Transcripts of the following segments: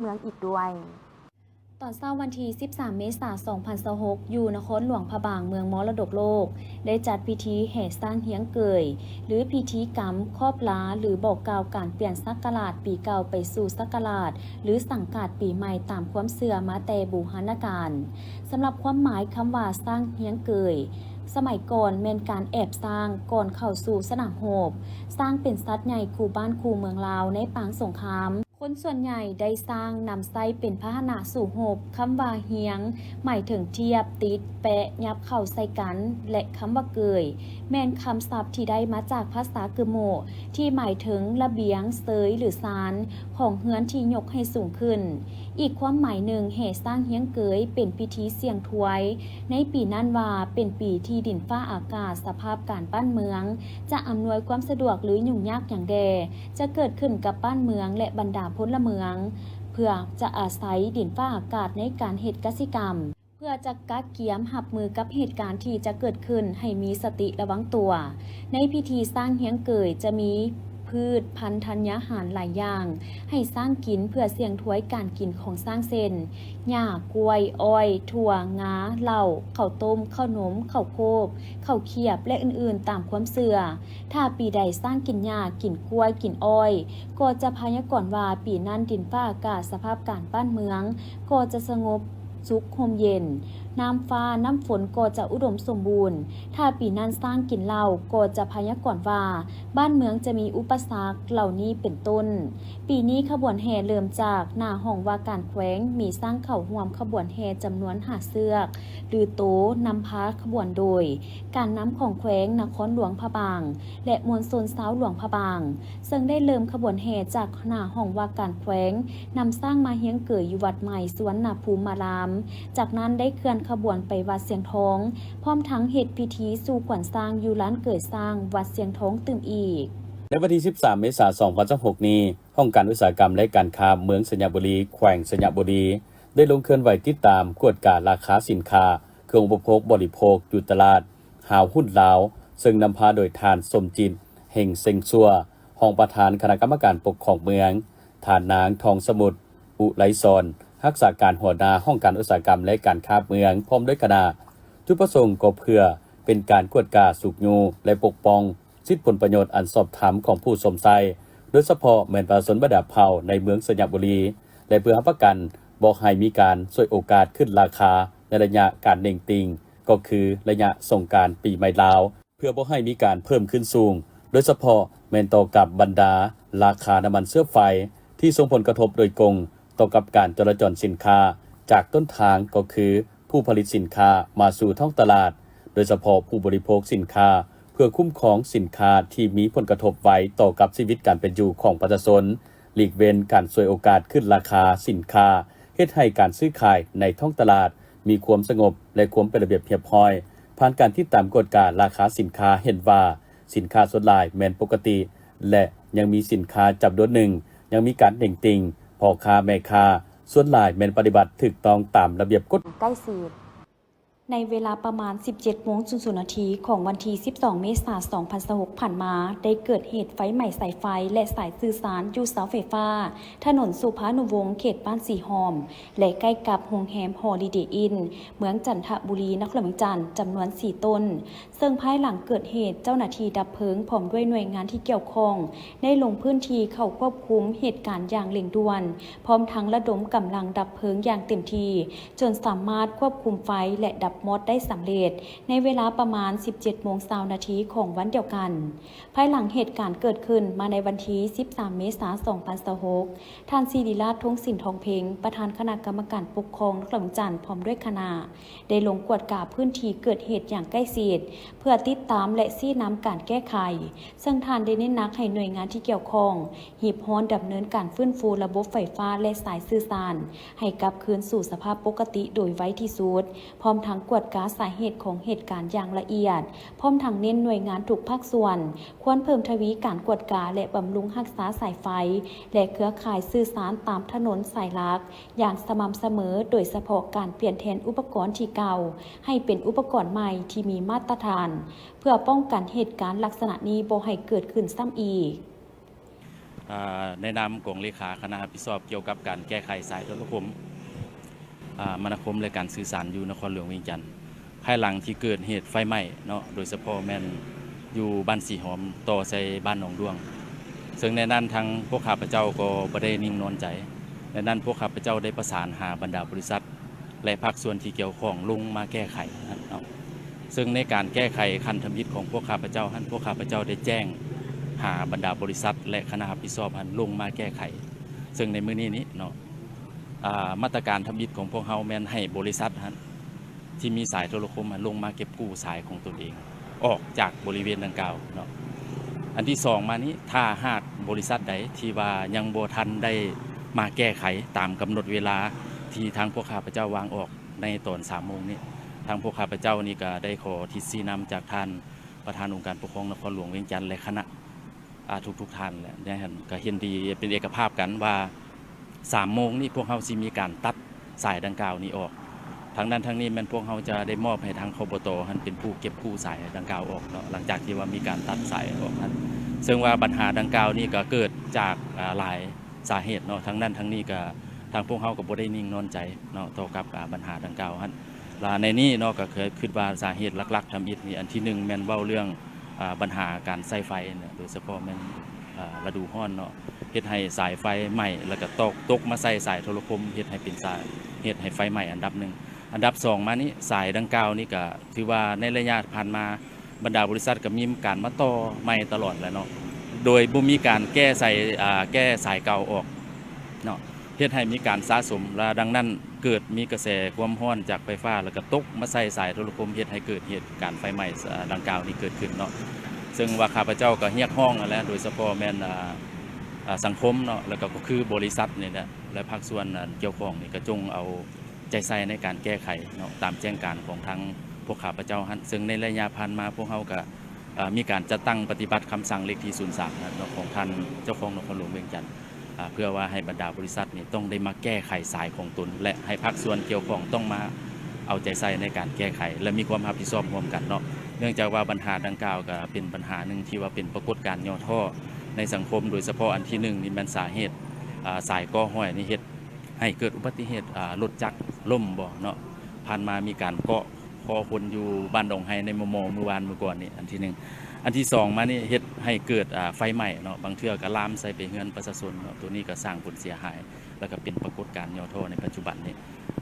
ເມືອງອີກດ້ວຍ. ຕອນເຊົ້າວັນທີສິບສາມ ເມສາ ສອງພັນຊາວຫົກ ຢູ່ນະຄອນຫຼວງພະບາງ ເມືອງມໍລະດົກໂລກ ໄດ້ຈັດພິທີແຫ່ຊ້າງຮຽງເກີຍ ຫຼື ພິທີກຳຄອບລາ ຫຼື ບອກກ່າວການປ່ຽນສັກກະລາດປີເກົ່າໄປສູ່ສັກກະລາດ ຫຼື ສັງກາດປີໃໝ່ຕາມຄວາມເຊື່ອມາແຕ່ບູຮານະການ. ສຳລັບຄວາມໝາຍຄຳວ່າຊ້າງຮຽງເກີຍ ສະໄໝກ່ອນແມ່ນການແອບຊ້າງກ່ອນເຂົ້າສູ່ສະໜາມຮົບ. ຊ້າງເປັນສັດໃຫຍ່ຄູ່ບ້ານຄູ່ເມືອງລາວໃນປາງສົງຄາມ. ຄົນສ່ວນໃຫຍ່ໄດ້ຊ້າງນຳໃຊ້ເປັນພາຫະນະສູ້ຮົບ. ຄຳວ່າຮຽງ ໝາຍເຖິງທຽບ, ຕິດ, ແປະ, ຫຍັບເຂົ້າໃສ່ກັນ ແລະ ຄຳວ່າເກີຍ ແມ່ນຄຳສັບທີ່ໄດ້ມາຈາກພາສາກຶໂມະ ທີ່ໝາຍເຖິງລະບຽງ, ເຊີຍ ຫຼື ຊານ ຂອງເຮືອນທີ່ຍົກໃຫ້ສູງຂຶ້ນ. ອີກຄວາມໝາຍໜຶ່ງ, ແຫ່ຊ້າງຮຽງເກີຍເປັນພິທີສ່ຽງທວາຍ. ໃນປີນັ້ນວ່າເປັນປີທີ່ດິນຟ້າອາກາດ, ສະພາບການບ້ານເມືອງ ຈະອຳນວຍຄວາມສະດວກ ຫຼື ຫຍຸ້ງຍາກຫຍັງແດ່ ຈະເກີດຂຶ້ນກັບບ້ານເມືອງ ແລະ ບັນດາພົນລະເມືອງ ເພື່ອຈະອາໄສດິນຟ້າອາກາດໃນການເຮັດກະສິກຳ. ເພື່ອຈະກະກຽມຮັບມືກັບເຫດການທີ່ຈະເກີດຂຶ້ນໃຫ້ມີສະຕິລະວັງຕົວ. ໃນພິທີຊ້າງຮຽງເກີຍຈະມີພືດພັນທັນຍາຫານຫຼາຍຢ່າງໃຫ້ຊ້າງກິນ ເພື່ອສ່ຽງທວາຍການກິນຂອງຊ້າງ ເຊັ່ນ ຫຍ້າ, ກ້ວຍ, ອ້ອຍ, ຖົ່ວ, ງາ, ເຫຼົ້າ, ເຂົ້າຕົ້ມ, ເຂົ້າໜົມ, ເຂົ້າໂພກ, ເຂົ້າຂຽບ ແລະ ອື່ນໆ ຕາມຄວາມເຊື່ອ. ຖ້າປີໃດຊ້າງກິນຫຍ້າ, ກິນກ້ວຍ, ກິນອ້ອຍ ກໍຈະພະຍາກອນວ່າປີນັ້ນດິນຟ້າອາກາດ, ສະພາບການບ້ານເມືອງ ກໍຈະສະຫງົບສຸກຮົ່ມເຢັນ, ນ້ຳຟ້ານ້ຳຝົນກໍຈະອຸດົມສົມບູນ. ຖ້າປີນັ້ນຊ້າງກິນເຫຼົ້າ ກໍຈະພະຍາກອນວ່າບ້ານເມືອງຈະມີອຸປະສັກເຫຼົ່ານີ້ເປັນຕົ້ນ. ປີນີ້ຂະບວນແຫ່ເລີ່ມຈາກໜ້າຫ້ອງວ່າການແຂວງ, ມີຊ້າງເຂົ້າຮ່ວມຂະບວນແຫ່ຈຳນວນຫ້າເຊືອກ ຫຼື ໂຕ ນຳພາຂະບວນໂດຍການນຳຂອງແຂວງນະຄອນຫຼວງພະບາງ ແລະ ມວນຊົນຊາວຫຼວງພະບາງ. ເຊິ່ງໄດ້ເລີ່ມຂະບວນແຫ່ຈາກໜ້າຫ້ອງວ່າການແຂວງ, ນຳຊ້າງມາຮຽງເກີຍຢູ່ວັດໃໝ່ສຸວັນນະພູມາລາມ, ຈາກນັ້ນໄດ້ເຄື່ອນຂະບວນໄປວັດຊຽງທອງ, ພ້ອມທັງເຮັດພິທີສູ່ຂວັນຊ້າງຢູ່ລານເກີຍຊ້າງວັດຊຽງທອງຕື່ມອີກ. ໃນວັນທີສິບສາມ ເມສາ ສອງພັນຊາວຫົກນີ້, ຫ້ອງການອຸດສາຫະກຳ ແລະ ການຄ້າເມືອງໄຊຍະບູລີ, ແຂວງໄຊຍະບູລີ ໄດ້ລົງເຄື່ອນໄຫວຕິດຕາມ, ກວດກາລາຄາສິນຄ້າ, ເຄື່ອງອຸປະໂພກບໍລິໂພກຢູ່ຕະຫຼາດ ຫາວຮຸ້ນລາວ, ເຊິ່ງນຳພາໂດຍທ່ານ ສົມຈິດ ເຮັງເຊັງຊົ່ວ, ຮອງປະທານຄະນະກຳມະການປົກຄອງເມືອງ, ທ່ານນາງ ທອງສະໝຸດ ອຸໄລສອນ, ຮັກສາການຫົວໜ້າຫ້ອງການອຸດສາຫະກຳ ແລະ ການຄ້າເມືອງ, ພ້ອມດ້ວຍຄະນະ. ຈຸດປະສົງກໍເພື່ອເປັນການກວດກາ, ຊຸກຍູ້ ແລະ ປົກປ້ອງສິດຜົນປະໂຫຍດອັນຊອບທຳຂອງຜູ້ຊົມໃຊ້, ໂດຍສະເພາະແມ່ນປະຊາຊົນບັນດາເຜົ່າໃນເມືອງໄຊຍະບູລີ ແລະ ເພື່ອຮັບປະກັນບໍ່ໃຫ້ມີການສວຍໂອກາດຂຶ້ນລາຄາໃນໄລຍະການເໜັງຕີງ ກໍຄືໄລຍະສົງການປີໃໝ່ລາວ ເພື່ອບໍ່ໃຫ້ມີການເພີ່ມຂຶ້ນສູງ, ໂດຍສະເພາະແມ່ນຕໍ່ກັບບັນດາລາຄານ້ຳມັນເຊື້ອໄຟ ທີ່ສົ່ງຜົນກະທົບໂດຍກົງຕໍ່ກັບການຈະລາຈອນສິນຄ້າ ຈາກຕົ້ນທາງກໍຄືຜູ້ຜະລິດສິນຄ້າມາສູ່ທ້ອງຕະຫຼາດ, ໂດຍສະເພາະຜູ້ບໍລິໂພກສິນຄ້າ, ເພື່ອຄຸ້ມຄອງສິນຄ້າທີ່ມີຜົນກະທົບໄວຕໍ່ກັບຊີວິດການເປັນຢູ່ຂອງປະຊາຊົນ, ຫຼີກເວັ້ນການສວຍໂອກາດຂຶ້ນລາຄາສິນຄ້າ, ເຮັດໃຫ້ການຊື້ຂາຍໃນທ້ອງຕະຫຼາດມີຄວາມສະຫງົບ ແລະ ຄວາມເປັນລະບຽບຮຽບຮ້ອຍ. ຜ່ານການຕິດຕາມກວດກາລາຄາສິນຄ້າເຫັນວ່າ ສິນຄ້າສ່ວນຫຼາຍແມ່ນປົກກະຕິ ແລະ ຍັງມີສິນຄ້າຈຳນວນໜຶ່ງຍັງມີການເໜັງຕີງ, ພໍ່ຄ້າແມ່ຄ້າສ່ວນຫຼາຍແມ່ນປະຕິບັດຖືກຕ້ອງຕາມລະບຽບກົດ ໃກ້ຊິດ. ໃນເວລາປະມານສິບເຈັດໂມງສູນນາທີຂອງວັນທີສິບສອງ ເມສາ ສອງພັນຊາວຫົກ ຜ່ານມາ, ໄດ້ເກີດເຫດໄຟໄໝ້ສາຍໄຟ ແລະ ສາຍສື່ສານຢູ່ເສົາໄຟຟ້າ ຖະໜົນສຸພານຸວົງ ເຂດບ້ານສີຫອມ ແລະ ໃກ້ກັບໂຮງແຮມ Holiday Inn ເມືອງຈັນທະບູລີ ນະຄອນຫຼວງວຽງຈັນ ຈຳນວນສີ່ຕົ້ນ. ເຊິ່ງພາຍຫຼັງເກີດເຫດ, ເຈົ້າໜ້າທີ່ດັບເພີງພ້ອມດ້ວຍໜ່ວຍງານທີ່ກ່ຽວຂ້ອງ ໄດ້ລົງພື້ນທີ່ເຂົ້າຄວບຄຸມເຫດການຢ່າງເລັ່ງດ່ວນ, ພ້ອມທັງລະດົມກຳລັງດັບເພີງຢ່າງເຕັມທີ່, ຈົນສາມາດຄວບຄຸມໄຟ ແລະ ດັບມອດໄດ້ສຳເລັດ ໃນເວລາປະມານສິບເຈັດໂມງຊາວນາທີຂອງວັນດຽວກັນ. ພາຍຫຼັງເຫດການເກີດຂຶ້ນມາໃນວັນທີສິບສາມ ເມສາ ສອງພັນຊາວຫົກ, ທ່ານ ສິລິລາດ ທົງສິນທອງເພັງ, ປະທານຄະນະກຳມະການປົກຄອງນະຄອນຫຼວງວຽງຈັນ ພ້ອມດ້ວຍຄະນະ ໄດ້ລົງກວດກາພື້ນທີ່ເກີດເຫດຢ່າງໃກ້ຊິດ ເພື່ອຕິດຕາມ ແລະ ຊີ້ນຳການແກ້ໄຂ, ເຊິ່ງທ່ານໄດ້ເນັ້ນໜັກໃຫ້ໜ່ວຍງານທີ່ກ່ຽວຂ້ອງ ຮີບຮ້ອນດຳເນີນການຟື້ນຟູລະບົບໄຟຟ້າ ແລະ ສາຍສື່ສານ ໃຫ້ກັບຄືນສູ່ສະພາບປົກກະຕິໂດຍໄວທີ່ສຸດ, ພ້ອມທັງກວດກາສາເຫດຂອງເຫດການຢ່າງລະອຽດ, ພ້ອມທັງເນັ້ນໜ່ວຍງານທຸກພາກສ່ວນ ຄວນເພີ່ມທະວີການກວດກາ ແລະ ບຳລຸງຮັກສາສາຍໄຟ ແລະ ເຄືອຂ່າຍສື່ສານຕາມຖະໜົນສາຍຫຼັກຢ່າງສະໝ່ຳສະເໝີ, ໂດຍສະເພາະການປ່ຽນແທນອຸປະກອນທີ່ເກົ່າໃຫ້ເປັນອຸປະກອນໃໝ່ທີ່ມີມາດຕະຖານ, ເພື່ອປ້ອງກັນເຫດການລັກສະນະນີ້ບໍ່ໃຫ້ເກີດຂຶ້ນຊ້ຳອີກ. ອາ ໃນນາມກອງເລຂາຄະນະຮັບຜິດຊອບກ່ຽວກັບການແກ້ໄຂສາຍໂທລະຄົມ ອາ ມະນາຄົມ ແລະ ການສື່ສານຢູ່ນະຄອນຫຼວງວຽງຈັນ ພາຍຫຼັງທີ່ເກີດເຫດໄຟໄໝ້ເນາະ ໂດຍສະເພາະແມ່ນຢູ່ບ້ານສີຫອມ ຕໍ່ໃສ່ບ້ານໜອງດ້ວງ ເຊິ່ງໃນນັ້ນທາງພວກຂ້າພະເຈົ້າກໍບໍ່ໄດ້ນິ່ງນອນໃຈ. ໃນນັ້ນພວກຂ້າພະເຈົ້າໄດ້ປະສານຫາບັນດາບໍລິສັດ ແລະ ພາກສ່ວນທີ່ກ່ຽວຂ້ອງລົງມາແກ້ໄຂຫັ້ນເນາະ. ເຊິ່ງໃນການແກ້ໄຂຂັ້ນທຳອິດຂອງພວກຂ້າພະເຈົ້າຫັ້ນ ພວກຂ້າພະເຈົ້າໄດ້ແຈ້ງຫາບັນດາບໍລິສັດ ແລະ ຄະນະຮັບຜິດຊອບຫັ້ນລົງມາແກ້ໄຂ. ເຊິ່ງໃນມື້ນີ້ນີ້ເນາະ ອາ ມາດຕະການທຳອິດຂອງພວກເຮົາແມ່ນໃຫ້ບໍລິສັດຫັ້ນ ທີ່ມີສາຍໂທລະຄົມຫັ້ນລົງມາເກັບກູ້ສາຍຂອງຕົນເອງ ອອກຈາກບໍລິເວນດັ່ງກ່າວເນາະ. ອັນທີສອງມານີ້ ຖ້າຫາກບໍລິສັດໃດທີ່ວ່າຍັງບໍ່ທັນໄດ້ມາແກ້ໄຂຕາມກຳນົດເວລາທີ່ທາງພວກຂ້າພະເຈົ້າວາງອອກໃນຕອນສາມໂມງນີ້ ທາງພວກຂ້າພະເຈົ້ານີ້ກໍໄດ້ຂໍທິດຊີ້ນຳຈາກທ່ານປະທານອົງການປົກຄອງນະຄອນຫຼວງວຽງຈັນ ແລະ ຄະນະ ອາ ທຸກໆທ່ານແຫຼະ ໃນຫັ້ນກໍເຫັນດີເປັນເອກະພາບກັນວ່າ ສາມໂມງນີ້ພວກເຮົາຊິມີການຕັດສາຍດັ່ງກ່າວນີ້ອອກ. ທາງນັ້ນທາງນີ້ແມ່ນພວກເຮົາຈະໄດ້ມອບໃຫ້ທາງ ຄບຕ ຫັ້ນເປັນຜູ້ເກັບກູ້ສາຍດັ່ງກ່າວອອກເນາະ ຫຼັງຈາກທີ່ວ່າມີການຕັດສາຍອອກຫັ້ນ. ເຊິ່ງວ່າບັນຫາດັ່ງກ່າວນີ້ກໍເກີດຈາກ ອາ ຫຼາຍສາເຫດເນາະ ທາງນັ້ນທາງນີ້ກໍ ທາງພວກເຮົາກໍບໍ່ໄດ້ນິ່ງນອນໃຈເນາະ ຕໍ່ກັບ ອາ ບັນຫາດັ່ງກ່າວຫັ້ນ. ລະໃນນີ້ເນາະ ກໍຄືຄິດວ່າສາເຫດຫຼັກໆທຳອິດນີ້ ອັນທີໜຶ່ງແມ່ນເວົ້າເລື່ອງ ອາ ບັນຫາການໃຊ້ໄຟເນາະ ໂດຍສະເພາະແມ່ນ ອາ ລະດູຮ້ອນເນາະ ເຮັດໃຫ້ສາຍໄຟໄໝ້ ແລ້ວກໍຕົກ ຕົກມາໃສ່ສາຍໂທລະຄົມ ເຮັດໃຫ້ເປັນສາເຫດໃຫ້ໄຟໄໝ້ອັນດັບໜຶ່ງ. ອັນດັບສອງມານີ້ ສາຍດັ່ງກ່າວນີ້ກໍຖືວ່າໃນໄລຍະຜ່ານມາ ບັນດາບໍລິສັດກໍມີການມາຕໍ່ໃໝ່ຕະຫຼອດແຫຼະເນາະ ໂດຍບໍ່ມີການແກ້ໃສ່ ອາ ແກ້ສາຍເກົ່າອອກເນາະ ເຮັດໃຫ້ມີການສະສົມ ແລະ ດັ່ງນັ້ນ ເກີດມີກະແສຄວາມຮ້ອນຈາກໄຟຟ້າ ແລ້ວກະຕົກມາໃສ່ສາຍໂທລະຄົມ ເຮັດໃຫ້ເກີດເຫດການໄຟໄໝ້ ອາ ດັ່ງກ່າວນີ້ເກີດຂຶ້ນເນາະ. ເຊິ່ງວ່າຂ້າພະເຈົ້າກະຮຽກຮ້ອງຫັ້ນແຫຼະ ໂດຍສະເພາະແມ່ນ ອາ ອາ ສັງຄົມເນາະ ແລ້ວກະ ກໍຄືບໍລິສັດນີ້ແຫຼະ ແລະ ພາກສ່ວນ ອາ ກ່ຽວຂ້ອງນີ້ກະຈົ່ງເອົາໃຈໃສ່ໃນການແກ້ໄຂເນາະ ຕາມແຈ້ງການຂອງທາງພວກຂ້າພະເຈົ້າຫັ້ນ. ເຊິ່ງໃນໄລຍະຜ່ານມາພວກເຮົາກະ ອາ ມີການຈັດຕັ້ງປະຕິບັດຄຳສັ່ງເລກທີສູນສາມເນາະ ຂອງທ່ານເຈົ້າຄອງນະຄອນຫຼວງວຽງຈັນ ອາ ເພື່ອວ່າໃຫ້ບັນດາບໍລິສັດນີ້ຕ້ອງໄດ້ມາແກ້ໄຂສາຍຂອງຕົນ ແລະ ໃຫ້ພາກສ່ວນກ່ຽວຂ້ອງຕ້ອງມາເອົາໃຈໃສ່ໃນການແກ້ໄຂ ແລະ ມີຄວາມຮັບຜິດຊອບຮ່ວມກັນເນາະ. ເນື່ອງຈາກວ່າບັນຫາດັ່ງກ່າວກໍເປັນບັນຫາໜຶ່ງທີ່ວ່າເປັນປາກົດການຫຍໍ້ທໍ້ໃນສັງຄົມ ໂດຍສະເພາະອັນທີໜຶ່ງນີ້ແມ່ນສາເຫດ ອາ ສາຍກໍຫ້ອຍນີ້ເຮັດ ໃຫ້ເກີດອຸບັດຕິເຫດ ອາ ລົດຈັກລົ້ມບໍ່ເນາະ. ຜ່ານມາມີການເກາະຄໍຄົນຢູ່ບ້ານດອງໄຮໃນມໍ່ໆ ມື້ວານມື້ກ່ອນນີ້ ອັນທີໜຶ່ງ. ອັນທີສອງມານີ້ເຮັດໃຫ້ເກີດ ອາ ໄຟໄໝ້ເນາະ ບາງເທື່ອກໍລາມໃສ່ໄປເຮືອນປະຊາຊົນເນາະ. ໂຕນີ້ກໍສ້າງຜົນເສຍຫາຍ ແລ້ວກໍເປັນປາກົດການຫຍໍ້ທໍ້ໃນປັດຈຸບັນນີ້.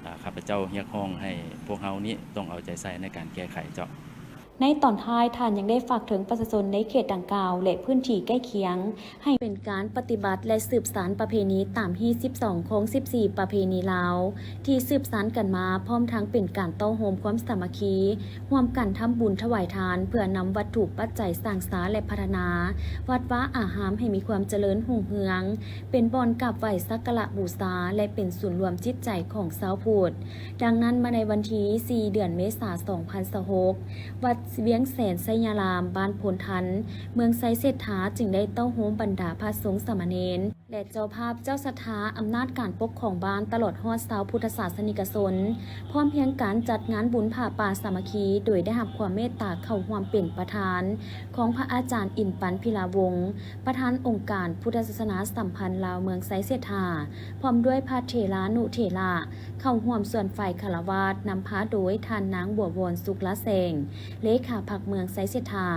ອາ ຂ້າພະເຈົ້າຮຽກຮ້ອງໃຫ້ພວກເຮົານີ້ຕ້ອງເອົາໃຈໃສ່ໃນການແກ້ໄຂເຈົ້າ. ໃນຕອນທ້າຍ ທ່ານຍັງໄດ້ຝາກເຖິງປະຊາຊົນໃນເຂດດັ່ງກ່າວ ແລະ ພື້ນທີ່ໃກ້ຄຽງ ໃຫ້ເປັນການປະຕິບັດ ແລະ ສືບສານປະເພນີຕາມຮີດສິບສອງ ຄອງສິບສີ່ ປະເພນີລາວ ທີ່ສືບສານກັນມາ, ພ້ອມທັງເປັນການເຕົ້າໂຮມຄວາມສາມັກຄີ, ຮ່ວມກັນທຳບຸນຖວາຍທານ ເພື່ອນຳວັດຖຸປັດໄຈສ້າງສາ ແລະ ພັດທະນາວັດວາອາຮາມໃຫ້ມີຄວາມຈະເລີນຮຸ່ງເຮືອງ, ເປັນບ່ອນກາບໄຫວ້ສັກກາລະບູຊາ ແລະ ເປັນສູນລວມຈິດໃຈຂອງຊາວພຸດ. ດັ່ງນັ້ນ, ມາໃນວັນທີສີ່ ເດືອນເມສາ ສອງພັນຊາວຫົກ ວັດວຽງແສນໄຊຍາລາມ ບ້ານໂພນທັນ ເມືອງໄຊເສດຖາ ຈຶ່ງໄດ້ເຕົ້າໂຮມບັນດາພະສົງສາມະເນນ ແລະ ເຈົ້າພາບເຈົ້າສັດທາ, ອຳນາດການປົກຄອງບ້ານ ຕະຫຼອດຮອດຊາວພຸດທະສາສະນິກະຊົນ ພ້ອມພຽງກັນຈັດງານບຸນຜ້າປ່າສາມັກຄີ ໂດຍໄດ້ຮັບຄວາມເມດຕາເຂົ້າຮ່ວມເປັນປະທານຂອງພະອາຈານ ອິນປັນ ພິລາວົງ ປະທານອົງການພຸດທະສາສະໜາສຳພັນລາວເມືອງໄຊເສດຖາ ພ້ອມດ້ວຍພະເຖລານຸເຖລະ ເຂົ້າຮ່ວມສ່ວນຝ່າຍຄາລະວາດ ນຳພາໂດຍທ່ານນາງ ບົວວອນ ສຸກລະແສງ ເລຂາພັກເມືອງໄຊເສດຖາ,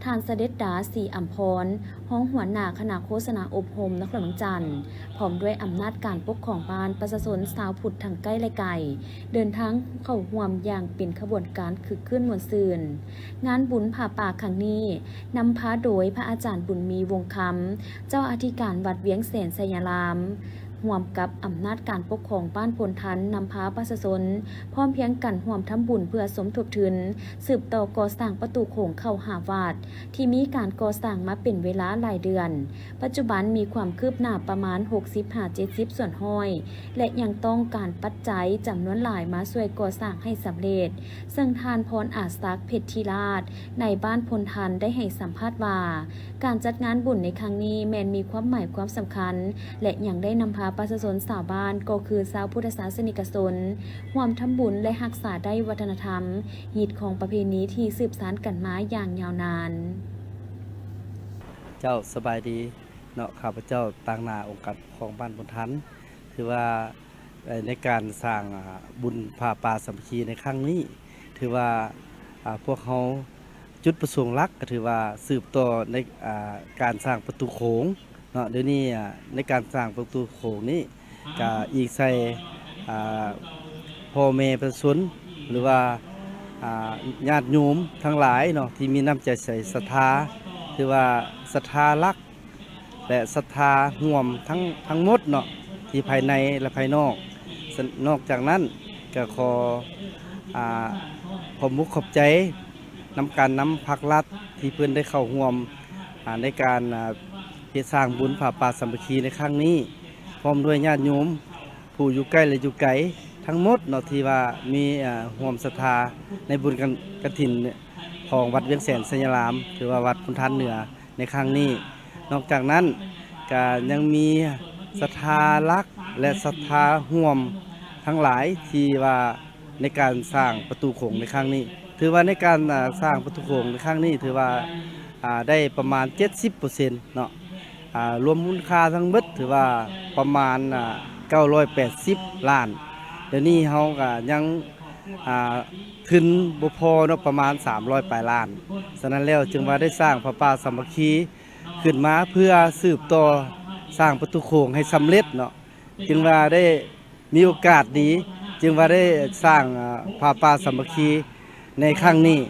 ທ່ານສະເດັດດາ ສີອຳພອນ ຮອງຫົວໜ້າຄະນະໂຄສະນາອົບຮົມນະຄອນຫຼວງວຽງຈັນ ພ້ອມດ້ວຍອຳນາດການປົກຄອງບ້ານ, ປະຊາຊົນຊາວພຸດທັງໃກ້ ແລະ ໄກ ເດີນທາງເຂົ້າຮ່ວມຢ່າງເປັນຂະບວນການຄຶກຄື້ນມ່ວນຊື່ນ. ງານບຸນຜ້າປ່າຄັ້ງນີ້ ນຳພາໂດຍພະອາຈານ ບຸນມີ ວົງຄຳ ເຈົ້າອະທິການວັດວຽງແສນໄຊຍາລາມ ຮ່ວມກັບອຳນາດການປົກຄອງບ້ານໂພນທັນ ນຳພາປະຊາຊົນ ພ້ອມພຽງກັນຮ່ວມທຳບຸນເພື່ອສົມທົບທຶນ ສືບຕໍ່ກໍ່ສ້າງປະຕູໂຂງເຂົ້າຫາວັດ ທີ່ມີການກໍ່ສ້າງມາເປັນເວລາຫຼາຍເດືອນ. ປັດຈຸບັນມີຄວາມຄືບໜ້າປະມານຫົກສິບຫາເຈັດສິບສ່ວນຮ້ອຍ ແລະ ຍັງຕ້ອງການປັດໄຈຈຳນວນຫຼາຍມາຊ່ວຍກໍ່ສ້າງໃຫ້ສຳເລັດ, ເຊິ່ງທ່ານ ພອນອາສັກ ເພັດທິລາດ ນາຍບ້ານໂພນທັນ ໄດ້ໃຫ້ສຳພາດວ່າ ການຈັດງານບຸນໃນຄັ້ງນີ້ແມ່ນມີຄວາມໝາຍຄວາມສຳຄັນ ແລະ ຍັງໄດ້ນຳພາປະຊາຊົນຊາວບ້ານ ກໍຄືຊາວພຸດທະສາສະນິກະຊົນ ຮ່ວມທຳບຸນ ແລະ ຮັກສາໄດ້ວັດທະນະທຳ, ຮີດຄອງປະເພນີທີ່ສືບສານກັນມາຢ່າງຍາວນານ. ເຈົ້າ ສະບາຍດີ. ເນາະ ຂ້າພະເຈົ້າຕາງໜ້າອົງການປົກຄອງບ້ານໂພນທັນ ຖືວ່າ ເອີ່ ໃນການສ້າງ ອາ ບຸນຜ້າປ່າສາມັກຄີໃນຄັ້ງນີ້ ຖືວ່າ ອາ ພວກເຮົາຈຸດປະສົງຫຼັກກໍຖືວ່າສືບຕໍ່ໃນ ອາ ການສ້າງປະຕູໂຂງເນາະ. ດຽວນີ້ ອາ ໃນການສ້າງປະຕູໂຂງນີ້ ກະອີງໃສ່ ອາ ພໍ່ແມ່ປະຊາຊົນ ຫຼືວ່າ ອາ ຍາດໂຍມທັງຫຼາຍເນາະ ທີ່ມີນ້ຳໃຈໃສສັດທາ ຖືວ່າສັດທາຫຼັກ ແລະ ສັດທາຮ່ວມທັງ ທັງໝົດເນາະ ທີ່ພາຍໃນ ແລະ ພາຍນອກ. ສະ ນອກຈາກນັ້ນ ກະຂໍ ອາ ຂອບມຸກຂອບໃຈນຳການນຳພາກລັດ ທີ່ເພິ່ນໄດ້ເຂົ້າຮ່ວມ ອາ ໃນການ ອາ ເຮັດສ້າງບຸນຜ້າປ່າສາມັກຄີໃນຄັ້ງນີ້ ພ້ອມດ້ວຍຍາດໂຍມ ຜູ້ຢູ່ໃກ້ ແລະ ຢູ່ໄກທັງໝົດເນາະ ທີ່ວ່າມີ ເອີ່ ຮ່ວມສັດທາໃນບຸນກະ ກະຖິນຂອງວັດວຽງແສນໄຊຍາລາມ ຫຼືວ່າວັດໂພນທັນເໜືອໃນຄັ້ງນີ້. ນອກຈາກນັ້ນ ກະຍັງມີສັດທາຫຼັກ ແລະ ສັດທາຮ່ວມທັງຫຼາຍ ທີ່ວ່າໃນການສ້າງປະຕູໂຂງໃນຄັ້ງນີ້ ຖືວ່າໃນການ ອາ ສ້າງປະຕູໂຂງໃນຄັ້ງນີ້ ຖືວ່າ ອາ ໄດ້ປະມານເຈັດສິບເປີເຊັນເນາະ. ອາ ລວມມູນຄ່າທັງເບິດຖືວ່າປະມານ ອາ ເກົ້າຮ້ອຍແປດສິບລ້ານ. ດຽວນີ້ເຮົາກະຍັງ ອາ ທຶນບໍ່ພໍເນາະ ປະມານສາມຮ້ອຍປາຍລ້ານ. ສະນັ້ນແລ້ວຈຶ່ງວ່າໄດ້ສ້າງຜ້າປ່າສາມັກຄີຂຶ້ນມາ ເພື່ອສືບຕໍ່ສ້າງປະຕູໂຂງໃຫ້ສຳເລັດເນາະ ຈຶ່ງວ່າໄດ້ ມີໂອກາດດີ ຈຶ່ງວ່າໄດ້ສ້າງ ອາ ຜ້າປ່າສາມັກຄີໃນຄັ້ງນີ້.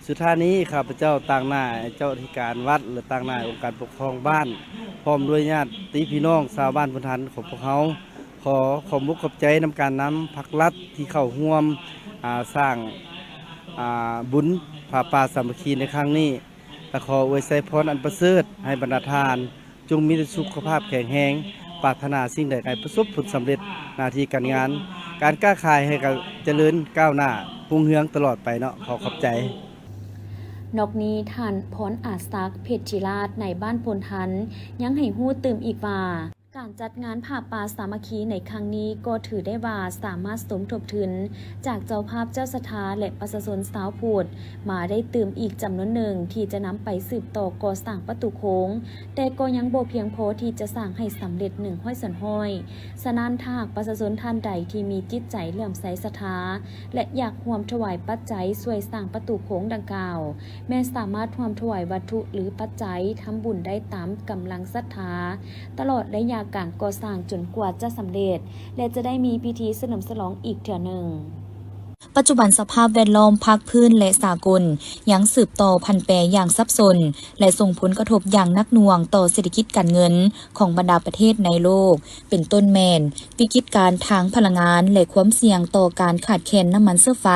ສຸດທ້າຍນີ້ ຂ້າພະເຈົ້າຕາງໜ້າເຈົ້າອະທິການວັດ ແລະ ຕາງໜ້າອົງການປົກຄອງບ້ານ ພ້ອມດ້ວຍຍາດຕິພີ່ນ້ອງຊາວບ້ານໂພນທັນຂອງພວກເຮົາ ຂໍຂອບມຸກຂອບໃຈນຳການນຳພາກລັດທີ່ເຂົ້າຮ່ວມ ອາ ສ້າງ ອາ ບຸນຜ້າປ່າສາມັກຄີໃນຄັ້ງນີ້ ແລະ ຂໍອວຍໄຊພອນອັນປະເສີດໃຫ້ບັນດາທ່ານ ຈົ່ງມີແຕ່ສຸຂະພາບແຂງແຮງ, ປາດຖະໜາສິ່ງໃດໃຫ້ປະສົບຜົນສຳເລັດ, ໜ້າທີ່ການງານ, ການຄ້າຂາຍໃຫ້ກະຈະເລີນກ້າວໜ້າ, ຮຸ່ງເຮືອງຕະຫຼອດໄປເນາະ. ຂໍຂອບໃຈ. ນອກນີ້ ທ່ານ ພອນອາສັກ ເພັດຈິລາດ ນາຍບ້ານໂພນທັນ ຍັງໃຫ້ຮູ້ຕື່ມອີກວ່າ ການຈັດງານຜ້າປ່າສາມັກຄີໃນຄັ້ງນີ້ ກໍຖືໄດ້ວ່າສາມາດສົມທົບທຶນຈາກເຈົ້າພາບເຈົ້າສັດທາ ແລະ ປະຊາຊົນຊາວພຸດ ມາໄດ້ຕື່ມອີກຈຳນວນໜຶ່ງ ທີ່ຈະນຳໄປສືບຕໍ່ກໍ່ສ້າງປະຕູໂຂງ, ແຕ່ກໍຍັງບໍ່ພຽງພໍທີ່ຈະສ້າງໃຫ້ສຳເລັດໜຶ່ງຮ້ອຍສ່ວນຮ້ອຍ. ສະນັ້ນ ຖ້າຫາກປະຊາຊົນທ່ານໃດທີ່ມີຈິດໃຈເຫຼື້ອມໃສສັດທາ ແລະ ຢາກຮ່ວມຖວາຍປັດໄຈຊ່ວຍສ້າງປະຕູໂຂງດັ່ງກ່າວ, ແມ່ນສາມາດຮ່ວມຖວາຍວັດຖຸ ຫຼື ປັດໄຈທຳບຸນໄດ້ຕາມກຳລັງສັດທາ ຕະຫຼອດໄລຍະການກໍ່ສ້າງຈົນກວ່າຈະສຳເລັດ ແລະ ຈະໄດ້ມີພິທີສະເຫຼີມສະຫຼອງອີກເທື່ອໜຶ່ງ. ປັດຈຸບັນສະພາບແວດລ້ອມພາກພື້ນ ແລະ ສາກົນ ຍັງສືບຕໍ່ຜັນແປຢ່າງສັບສົນ ແລະ ສົ່ງຜົນກະທົບຢ່າງໜັກໜ່ວງຕໍ່ເສດຖະກິດການເງິນຂອງບັນດາປະເທດໃນໂລກ, ເປັນຕົ້ນແມ່ນວິກິດການທາງພະລັງງານ ແລະ ຄວາມສ່ຽງຕໍ່ການຂາດແຄນນ້ຳມັນເຊື້ອໄຟ.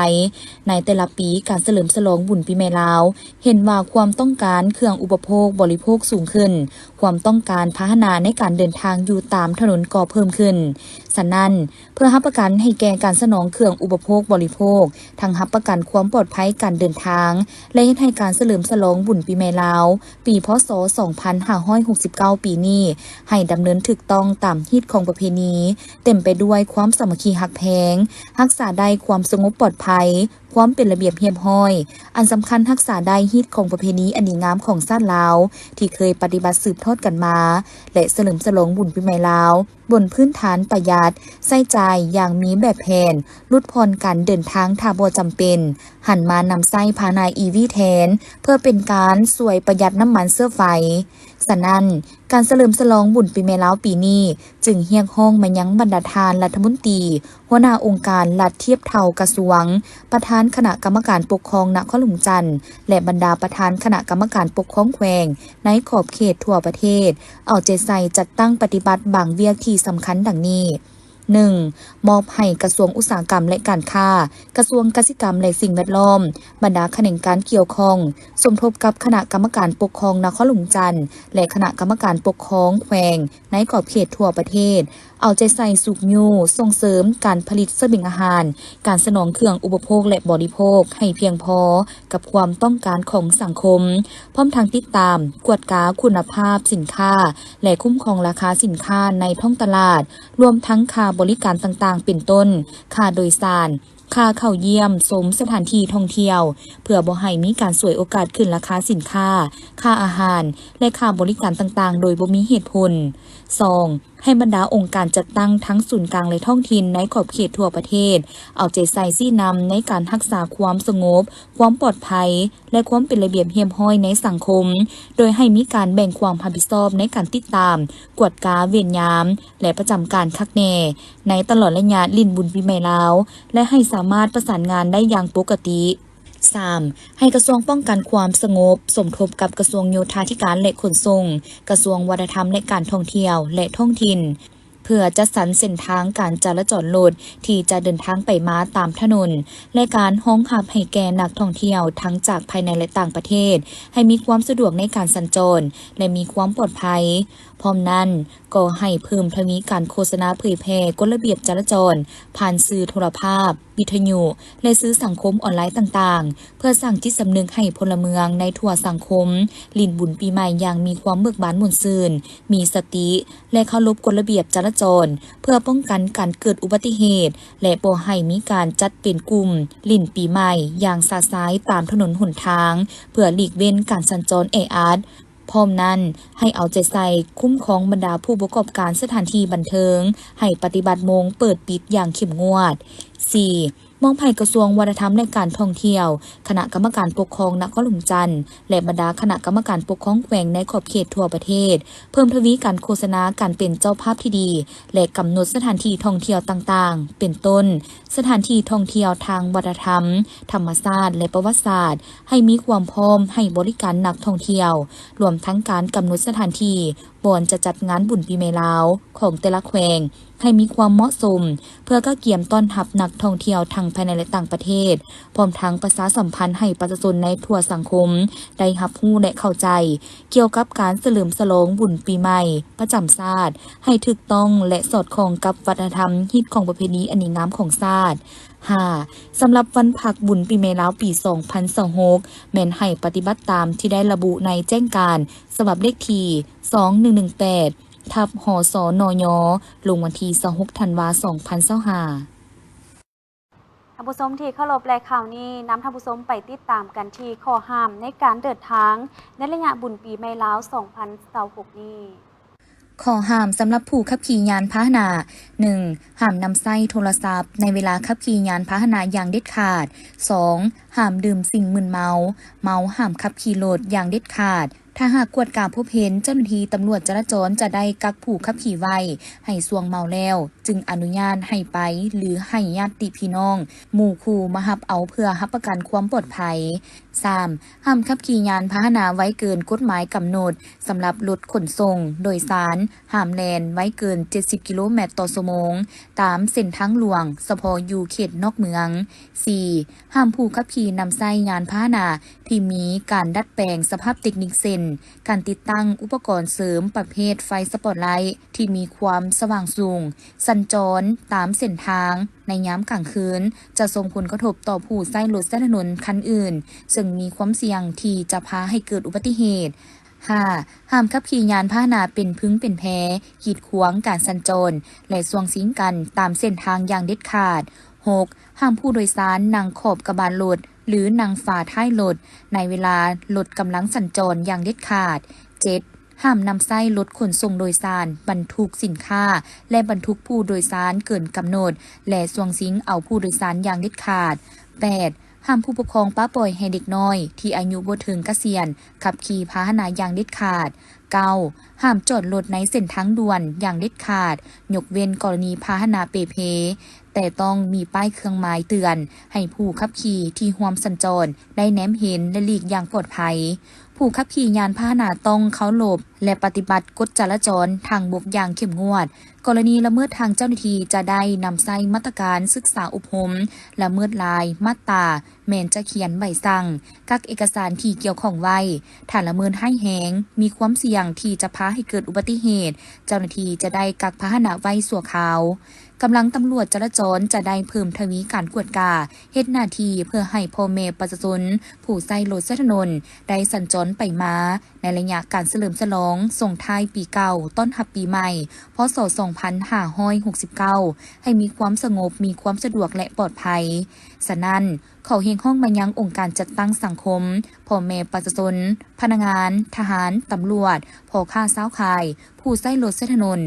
ໃນແຕ່ລະປີ, ການສະເຫຼີມສະຫຼອງບຸນປີໃໝ່ລາວ ເຫັນວ່າຄວາມຕ້ອງການເຄື່ອງອຸປະໂພກບໍລິໂພກສູງຂຶ້ນ, ຄວາມຕ້ອງການພາຫະນະໃນການເດີນທາງຢູ່ຕາມຖະໜົນກໍເພີ່ມຂຶ້ນ. ສະນັ້ນ, ເພື່ອຮັບປະກັນໃຫ້ແກ່ການສະໜອງເຄື່ອງອຸປະໂພກບໍລິໂພກ, ທັງຮັບປະກັນຄວາມປອດໄພການເດີນທາງ ແລະ ເຮັດໃຫ້ການສະເຫຼີມສະຫຼອງບຸນປີໃໝ່ລາວ ປີ ພ.ສ. ສອງພັນຫ້າຮ້ອຍຫົກສິບເກົ້າ ປີນີ້ ໃຫ້ດຳເນີນຖືກຕ້ອງຕາມຮີດຄອງປະເພນີ, ເຕັມໄປດ້ວຍຄວາມສາມັກຄີຮັກແພງ, ຮັກສາໄດ້ຄວາມສະຫງົບປອດໄພ, ຄວາມເປັນລະບຽບຮຽບຮ້ອຍ, ອັນສຳຄັນຮັກສາໄດ້ຮີດຄອງປະເພນີອັນດີງາມຂອງຊາດລາວ ທີ່ເຄີຍປະຕິບັດສືບທອດກັນມາ ແລະ ສະເຫຼີມສະຫຼອງບຸນປີໃໝ່ລາວ ບົນພື້ນຖານປະຢັດ, ໃຊ້ຈ່າຍຢ່າງມີແບບແຜນ, ຫຼຸດຜ່ອນການເດີນທາງຖ້າບໍ່ຈຳເປັນ, ຫັນມານຳໃຊ້ພາຫະນະອີວີແທນ ເພື່ອເປັນການຊ່ວຍປະຢັດນ້ຳມັນເຊື້ອໄຟ. ສະນັ້ນ, ການສະເຫຼີມສະຫຼອງບຸນປີໃໝ່ລາວປີນີ້ ຈຶ່ງຮຽກຮ້ອງມາຍັງບັນດາທ່ານລັດຖະມົນຕີ, ຫົວໜ້າອົງການລັດທຽບເທົ່າກະຊວງ, ປະທານຄະນະກຳມະການປົກຄອງນະຄອນຫຼວງຈັນ ແລະ ບັນດາປະທານຄະນະກຳມະການປົກຄອງແຂວງໃນຂອບເຂດທົ່ວປະເທດ ເອົາໃຈໃສ່ຈັດຕັ້ງປະຕິບັດບາງວຽກທີ່ສຳຄັນດັ່ງນີ້. ໜຶ່ງ, ມອບໃຫ້ກະຊວງອຸດສາຫະກຳ ແລະ ການຄ້າ, ກະຊວງກະສິກຳ ແລະ ສິ່ງແວດລ້ອມ, ບັນດາຂະແໜງການກ່ຽວຂ້ອງ, ສົມທົບກັບຄະນະກຳມະການປົກຄອງນະຄອນຫຼວງຈັນ ແລະ ຄະນະກຳມະການປົກຄອງແຂວງໃນຂອບເຂດທົ່ວປະເທດ ເອົາໃຈໃສ່ຊຸກຍູ້ສົ່ງເສີມການຜະລິດສະບຽງອາຫານ, ການສະໜອງເຄື່ອງອຸປະໂພກ ແລະ ບໍລິໂພກໃຫ້ພຽງພໍກັບຄວາມຕ້ອງການຂອງສັງຄົມ, ພ້ອມທັງຕິດຕາມ, ກວດກາຄຸນນະພາບສິນຄ້າ ແລະ ຄຸ້ມຄອງລາຄາສິນຄ້າໃນທ້ອງຕະຫຼາດ, ລວມທັງຄ່າບໍລິການຕ່າງໆ ເປັນຕົ້ນ ຄ່າໂດຍສານ, ຄ່າເຂົ້າຢ້ຽມຊົມສະຖານທີ່ທ່ອງທ່ຽວ ເພື່ອບໍ່ໃຫ້ມີການສວຍໂອກາດຂຶ້ນລາຄາສິນຄ້າ, ຄ່າອາຫານ ແລະ ຄ່າບໍລິການຕ່າງໆ ໂດຍບໍ່ມີເຫດຜົນ. ສອງ, ໃຫ້ບັນດາອົງການຈັດຕັ້ງທັງສູນກາງ ແລະ ທ້ອງຖິ່ນໃນຂອບເຂດທົ່ວປະເທດ ເອົາໃຈໃສ່ຊີ້ນຳໃນການຮັກສາຄວາມສະຫງົບ, ຄວາມປອດໄພ ແລະ ຄວາມເປັນລະບຽບຮຽບຮ້ອຍໃນສັງຄົມ, ໂດຍໃຫ້ມີການແບ່ງຄວາມຮັບຜິດຊອບໃນການຕິດຕາມ, ກວດກາເວນຍາມ ແລະ ປະຈຳການຄັກແນ່ ໃນຕະຫຼອດໄລຍະຫຼິ້ນບຸນປີໃໝ່ລາວ ແລະ ໃຫ້ສາມາດປະສານງານໄດ້ຢ່າງປົກກະຕິ. ສາມ, ໃຫ້ກະຊວງປ້ອງກັນຄວາມສະຫງົບສົມທົບກັບກະຊວງໂຍທາທິການ ແລະ ຂົນສົ່ງ, ກະຊວງວັດທະນະທຳ ແລະ ການທ່ອງທ່ຽວ ແລະ ທ້ອງຖິ່ນ ເພື່ອຈັດສັນເສັ້ນທາງການຈະລາຈອນລົດທີ່ຈະເດີນທາງໄປມາຕາມຖະໜົນ ແລະ ການຮອງຮັບໃຫ້ແກ່ນັກທ່ອງທ່ຽວທັງຈາກພາຍໃນ ແລະ ຕ່າງປະເທດ ໃຫ້ມີຄວາມສະດວກໃນການສັນຈອນ ແລະ ມີຄວາມປອດໄພ. ພ້ອມນັ້ນ, ກໍໃຫ້ເພີ່ມທະວີການໂຄສະນາເຜີຍແຜ່ກົດລະບຽບຈະລາຈອນ ຜ່ານສື່ໂທລະພາບ, ວິທະຍຸ ແລະ ສື່ສັງຄົມອອນລາຍຕ່າງໆ ເພື່ອສ້າງຈິດສຳນຶກໃຫ້ພົນລະເມືອງໃນທົ່ວສັງຄົມ ຫຼິ້ນບຸນປີໃໝ່ຢ່າງມີຄວາມເບີກບານມ່ວນຊື່ນ, ມີສະຕິ ແລະ ເຄົາລົບກົດລະບຽບຈະລາຈອນ ເພື່ອປ້ອງກັນການເກີດອຸບັດຕິເຫດ ແລະ ບໍ່ໃຫ້ມີການຈັດເປັນກຸ່ມຫຼິ້ນປີໃໝ່ຢ່າງຊະຊາຍຕາມຖະໜົນຫົນທາງ ເພື່ອຫຼີກເວັ້ນການສັນຈອນແອອັດ. ພ້ອມນັ້ນ, ໃຫ້ເອົາໃຈໃສ່ຄຸ້ມຄອງບັນດາຜູ້ປະກອບການສະຖານທີ່ບັນເທີງ ໃຫ້ປະຕິບັດໂມງເປີດປິດຢ່າງເຂັ້ມງວດ. ສີ່, ມອບໃຫ້ກະຊວງວັດທະນະທຳ ແລະ ການທ່ອງທ່ຽວ, ຄະນະກຳມະການປົກຄອງນະຄອນຫຼວງຈັນ ແລະ ບັນດາຄະນະກຳມະການປົກຄອງແຂວງໃນຂອບເຂດທົ່ວປະເທດ ເພີ່ມທະວີການໂຄສະນາການເປັນເຈົ້າພາບທີ່ດີ ແລະ ກຳນົດສະຖານທີ່ທ່ອງທ່ຽວຕ່າງໆ ເປັນຕົ້ນ ສະຖານທີ່ທ່ອງທ່ຽວທາງວັດທະນະທຳ, ທຳມະຊາດ ແລະ ປະຫວັດສາດ ໃຫ້ມີຄວາມພ້ອມໃຫ້ບໍລິການນັກທ່ອງທ່ຽວ, ລວມທັງການກຳນົດສະຖານທີ່ບ່ອນຈະຈັດງານບຸນປີໃໝ່ລາວຂອງແຕ່ລະແຂວງ ໃຫ້ມີຄວາມເໝາະສົມ ເພື່ອກະກຽມຕ້ອນຮັບນັກທ່ອງທ່ຽວທັງພາຍໃນ ແລະ ຕ່າງປະເທດ, ພ້ອມທັງປະຊາສຳພັນໃຫ້ປະຊາຊົນໃນທົ່ວສັງຄົມໄດ້ຮັບຮູ້ ແລະ ເຂົ້າໃຈ ກ່ຽວກັບການສະເຫຼີມສະຫຼອງບຸນປີໃໝ່ປະຈຳຊາດ ໃຫ້ຖືກຕ້ອງ ແລະ ສອດຄ່ອງກັບວັດທະນະທຳ, ຮີດຄອງປະເພນີອັນດີງາມຂອງຊາດ. ຫ້າ, ສຳລັບວັນພັກບຸນປີໃໝ່ລາວປີສອງພັນຊາວຫົກ ແມ່ນໃຫ້ປະຕິບັດຕາມທີ່ໄດ້ລະບຸໃນແຈ້ງການສະບັບເລກທີສອງໜຶ່ງໜຶ່ງແປດ ທັບ ຫສນຍ ລົງວັນທີຊາວຫົກ ທັນວາ ສອງພັນຊາວຫ້າ. ທ່ານຜູ້ຊົມທີ່ເຄົາລົບ ແລະ ຂ່າວນີ້ນຳທ່ານຜູ້ຊົມໄປຕິດຕາມກັນທີ່ຂໍ້ຫ້າມໃນການເດີນທາງໃນໄລຍະບຸນປີໃໝ່ລາວສອງພັນຊາວຫົກນີ້. ຂໍ້ຫ້າມສຳລັບຜູ້ຂັບຂີ່ຍານພາຫະນະ. ໜຶ່ງ, ຫ້າມນຳໃຊ້ໂທລະສັບໃນເວລາຂັບຂີ່ຍານພາຫະນະຢ່າງເດັດຂາດ. ສອງ, ຫ້າມດື່ມສິ່ງມຶນເມົາ, ເມົາຫ້າມຂັບຂີ່ລົດຢ່າງເດັດຂາດ. ຖ້າຫາກກວດກາພົບເຫັນ, ເຈົ້າໜ້າທີ່ຕຳຫຼວດຈະລາຈອນຈະໄດ້ກັກຜູ້ຂັບຂີ່ໄວ້ໃຫ້ຊ່ວງເມົາແລ້ວ ຈຶ່ງອະນຸຍາດໃຫ້ໄປ ຫຼື ໃຫ້ຍາດຕິພີ່ນ້ອງ, ໝູ່ຄູ່ມາຮັບເອົາເພື່ອຮັບປະກັນຄວາມປອດໄພ. ສາມ, ຫ້າມຂັບຂີ່ຍານພາຫະນະໄວເກີນກົດໝາຍກຳນົດສຳລັບລົດຂົນສົ່ງໂດຍສານ, ຫ້າມແລ່ນໄວເກີນເຈັດສິບກິໂລແມັດຕໍ່ຊົ່ວໂມງ ຕາມເສັ້ນທາງຫຼວງ, ສະເພາະຢູ່ເຂດນອກເມືອງ. ສີ່, ຫ້າມຜູ້ຂັບຂີ່ນຳໃຊ້ຍານພາຫະນະທີ່ມີການດັດແປງສະພາບເຕັກນິກ ເຊັ່ນ ການຕິດຕັ້ງອຸປະກອນເສີມປະເພດໄຟສະປອດໄລທີ່ມີຄວາມສະຫວ່າງສູງ, ສັນຈອນຕາມເສັ້ນທາງໃນຍາມກາງຄືນ ຈະສົ່ງຜົນກະທົບຕໍ່ຜູ້ໃຊ້ລົດໃຊ້ຖະໜົນຄັນອື່ນ, ເຊິ່ງມີຄວາມສ່ຽງທີ່ຈະພາໃຫ້ເກີດອຸບັດຕິເຫດ. ຫ້າ, ຫ້າມຂັບຂີ່ຍານພາຫະນະເປັນພຶງເປັນແພ ກີດຂວາງການສັນຈອນ ແລະ ຊ່ວງຊິງກັນຕາມເສັ້ນທາງຢ່າງເດັດຂາດ. ຫົກ, ຫ້າມຜູ້ໂດຍສານນັ່ງຂອບກະບານລົດ ຫຼື ນັ່ງຝາທ້າຍລົດ ໃນເວລາລົດກຳລັງສັນຈອນຢ່າງເດັດຂາດ. ເຈັດ, ຫ້າມນຳໃຊ້ລົດຂົນສົ່ງໂດຍສານບັນທຸກສິນຄ້າ ແລະ ບັນທຸກຜູ້ໂດຍສານເກີນກຳນົດ ແລະ ຊ່ວງຊິງເອົາຜູ້ໂດຍສານຢ່າງເດັດຂາດ. ແປດ, ຫ້າມຜູ້ປົກຄອງປະປ່ອຍໃຫ້ເດັກນ້ອຍທີ່ອາຍຸບໍ່ເຖິງກະສຽນຂັບຂີ່ພາຫະນະຢ່າງເດັດຂາດ. ເກົ້າ, ຫ້າມຈອດລົດໃນເສັ້ນທາງດ່ວນຢ່າງເດັດຂາດ, ຍົກເວັ້ນກໍລະນີພາຫະນະເປ່ເພ, ແຕ່ຕ້ອງມີປ້າຍເຄື່ອງໝາຍເຕືອນໃຫ້ຜູ້ຂັບຂີ່ທີ່ຮ່ວມສັນຈອນໄດ້ແນມເຫັນ ແລະ ຫຼີກຢ່າງປອດໄພ. ຜູ້ຂັບຂີ່ຍານພາຫະນະຕ້ອງເຄົາລົບ ແລະ ປະຕິບັດກົດຈະລາຈອນທາງບົກຢ່າງເຂັ້ມງວດ. ກໍລະນີລະເມີດ, ທາງເຈົ້າໜ້າທີ່ຈະໄດ້ນຳໃຊ້ມາດຕະການສຶກສາອົບຮົມລະເມີດລາຍມາດຕາ, ແມ່ນຈະຂຽນໃບສັ່ງ, ກັກເອກະສານທີ່ກ່ຽວຂ້ອງໄວ້. ຖ້າລະເມີດຮ້າຍແຮງ, ມີຄວາມສ່ຽງທີ່ຈະພາໃຫ້ເກີດອຸບັດຕິເຫດ, ເຈົ້າໜ້າທີ່ຈະໄດ້ກັກພາຫະນະໄວ້ຊົ່ວຄາວ. ກຳລັງຕຳຫຼວດຈະລາຈອນຈະໄດ້ເພີ່ມທະວີການກວດກາ, ເຮັດໜ້າທີ່ເພື່ອໃຫ້ພໍ່ແມ່ປະຊາຊົນຜູ້ໃຊ້ລົດໃຊ້ຖະໜົນໄດ້ສັນຈອນໄປມາ ໃນໄລຍະການສະເຫຼີມສະຫຼອງ ສອງ ສົ່ງທ້າຍປີເກົ່າ ຕ້ອນຮັບປີໃໝ່ ພ.ສ. ສອງພັນຫ້າຮ້ອຍຫົກສິບເກົ້າ ໃຫ້ມີຄວາມສະຫງົບ, ມີຄວາມສະດວກ ແລະ ປອດໄພ. ສະນັ້ນ, ຂໍຮຽກຮ້ອງມາຍັງອົງການຈັດຕັ້ງສັງຄົມ, ພໍ່ແມ່ປະຊາຊົນ, ພະນັກງານ, ທະຫານ, ຕຳຫຼວດ, ພໍ່ຄ້າຊາວຂາຍ, ຜູ້ໃຊ້ລົດໃຊ້ຖະໜົນ,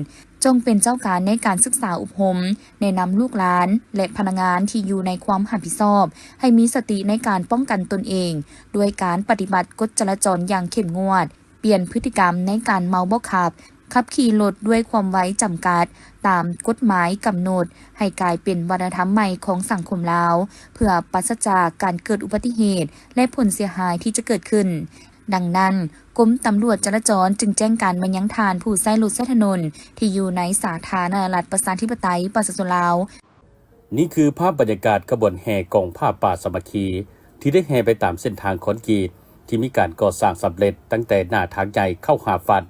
ຈົ່ງເປັນເຈົ້າການໃນການສຶກສາອົບຮົມ, ແນະນຳລູກຫຼານ ແລະ ພະນັກງານທີ່ຢູ່ໃນຄວາມຮັບຜິດຊອບ ໃຫ້ມີສະຕິໃນການປ້ອງກັນຕົນເອງ ດ້ວຍການປະຕິບັດກົດຈະລາຈອນຢ່າງເຂັ້ມງວດ, ປ່ຽນພຶດຕິກຳໃນການເມົາບໍ່ຂັບ, ຂັບຂີ່ລົດດ້ວຍຄວາມໄວຈຳກັດຕາມກົດໝາຍກຳນົດ ໃຫ້ກາຍເປັນວັດທະນະທຳໃໝ່ຂອງສັງຄົມລາວ ເພື່ອປາສະຈາກການເກີດອຸບັດຕິເຫດ ແລະ ຜົນເສຍຫາຍທີ່ຈະເກີດຂຶ້ນ. ດັ່ງນັ້ນ, ກົມຕຳຫຼວດຈະລາຈອນຈຶ່ງແຈ້ງການມາຍັງທ່ານຜູ້ໃຊ້ລົດໃຊ້ຖະໜົນທີ່ຢູ່ໃນສາທາລະນະລັດປະຊາທິປະໄຕປະຊາຊົນລາວ. ນີ້ຄືພາບບັນຍາກາດຂະບວນແຫ່ກອງຜ້າປ່າສາມັກຄີ ທີ່ໄດ້ແຫ່ໄປຕາມເສັ້ນທາງຄອນກຣີດທີ່ມີການກໍ່ສ້າງສຳເລັດ ຕັ້ງແຕ່ໜ້າທາງໃຫຍ່ເຂົ້າຫາວັດ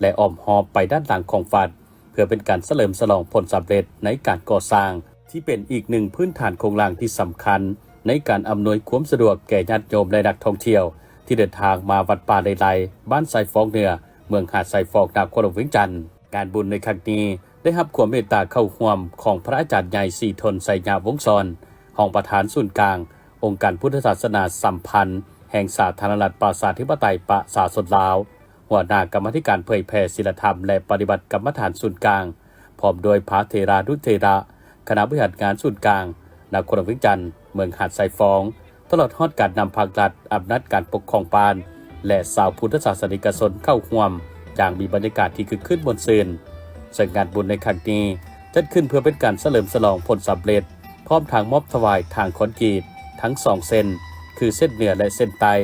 ແລະ ອ້ອມຮອບໄປດ້ານຫຼັງຂອງວັດ ເພື່ອເປັນການສະເຫຼີມສະຫຼອງຜົນສຳເລັດໃນການກໍ່ສ້າງ ທີ່ເປັນອີກໜຶ່ງພື້ນຖານໂຄງລ່າງທີ່ສຳຄັນໃນການອຳນວຍຄວາມສະດວກແກ່ຍາດໂຍມ ແລະ ນັກທ່ອງທ່ຽວ ທີ່ເດີນທາງມາວັດປ່າເລໄລ ບ້ານຊາຍຟອງເໜືອ ເມືອງຫາດຊາຍຟອງ ນະຄອນຫຼວງວຽງຈັນ. ງານບຸນໃນຄັ້ງນີ້ ໄດ້ຮັບຄວາມເມດຕາເຂົ້າຮ່ວມຂອງພະອາຈານໃຫຍ່ ສີທົນ ໄຊຍະວົງສອນ ຮອງປະທານສູນກາງອົງການພຸດທະສາສະໜາສຳພັນແຫ່ງສາທາລະນະລັດປະຊາທິປະໄຕປະຊາຊົນລາວ, ຫົວໜ້າກຳມາທິການເຜີຍແຜ່ສີລະທຳ ແລະ ປະຕິບັດກຳມະຖານສູນກາງ, ພ້ອມດ້ວຍພະເຖລານຸເຖລະ, ຄະນະບໍລິຫານງານສູນກາງ, ນະຄອນຫຼວງວຽງຈັນ, ເມືອງຫາດຊາຍຟອງ, ຕະຫຼອດຮອດການນຳພາກລັດ, ອຳນາດການປົກຄອງບ້ານ ແລະ ຊາວພຸດທະສາສະນິກະຊົນເຂົ້າຮ່ວມ ຢ່າງມີບັນຍາກາດທີ່ຄຶກຄື້ນມ່ວນຊື່ນ. ເຊິ່ງງານບຸນໃນຄັ້ງນີ້ ຈັດຂຶ້ນເພື່ອເປັນການສະເຫຼີມສະຫຼອງຜົນສຳເລັດ, ພ້ອມທັງມອບຖວາຍທາງຄອນກຣີດທັງສອງເສັ້ນ ຄືເສັ້ນເໜືອ ແລະ ເສັ້ນໃຕ້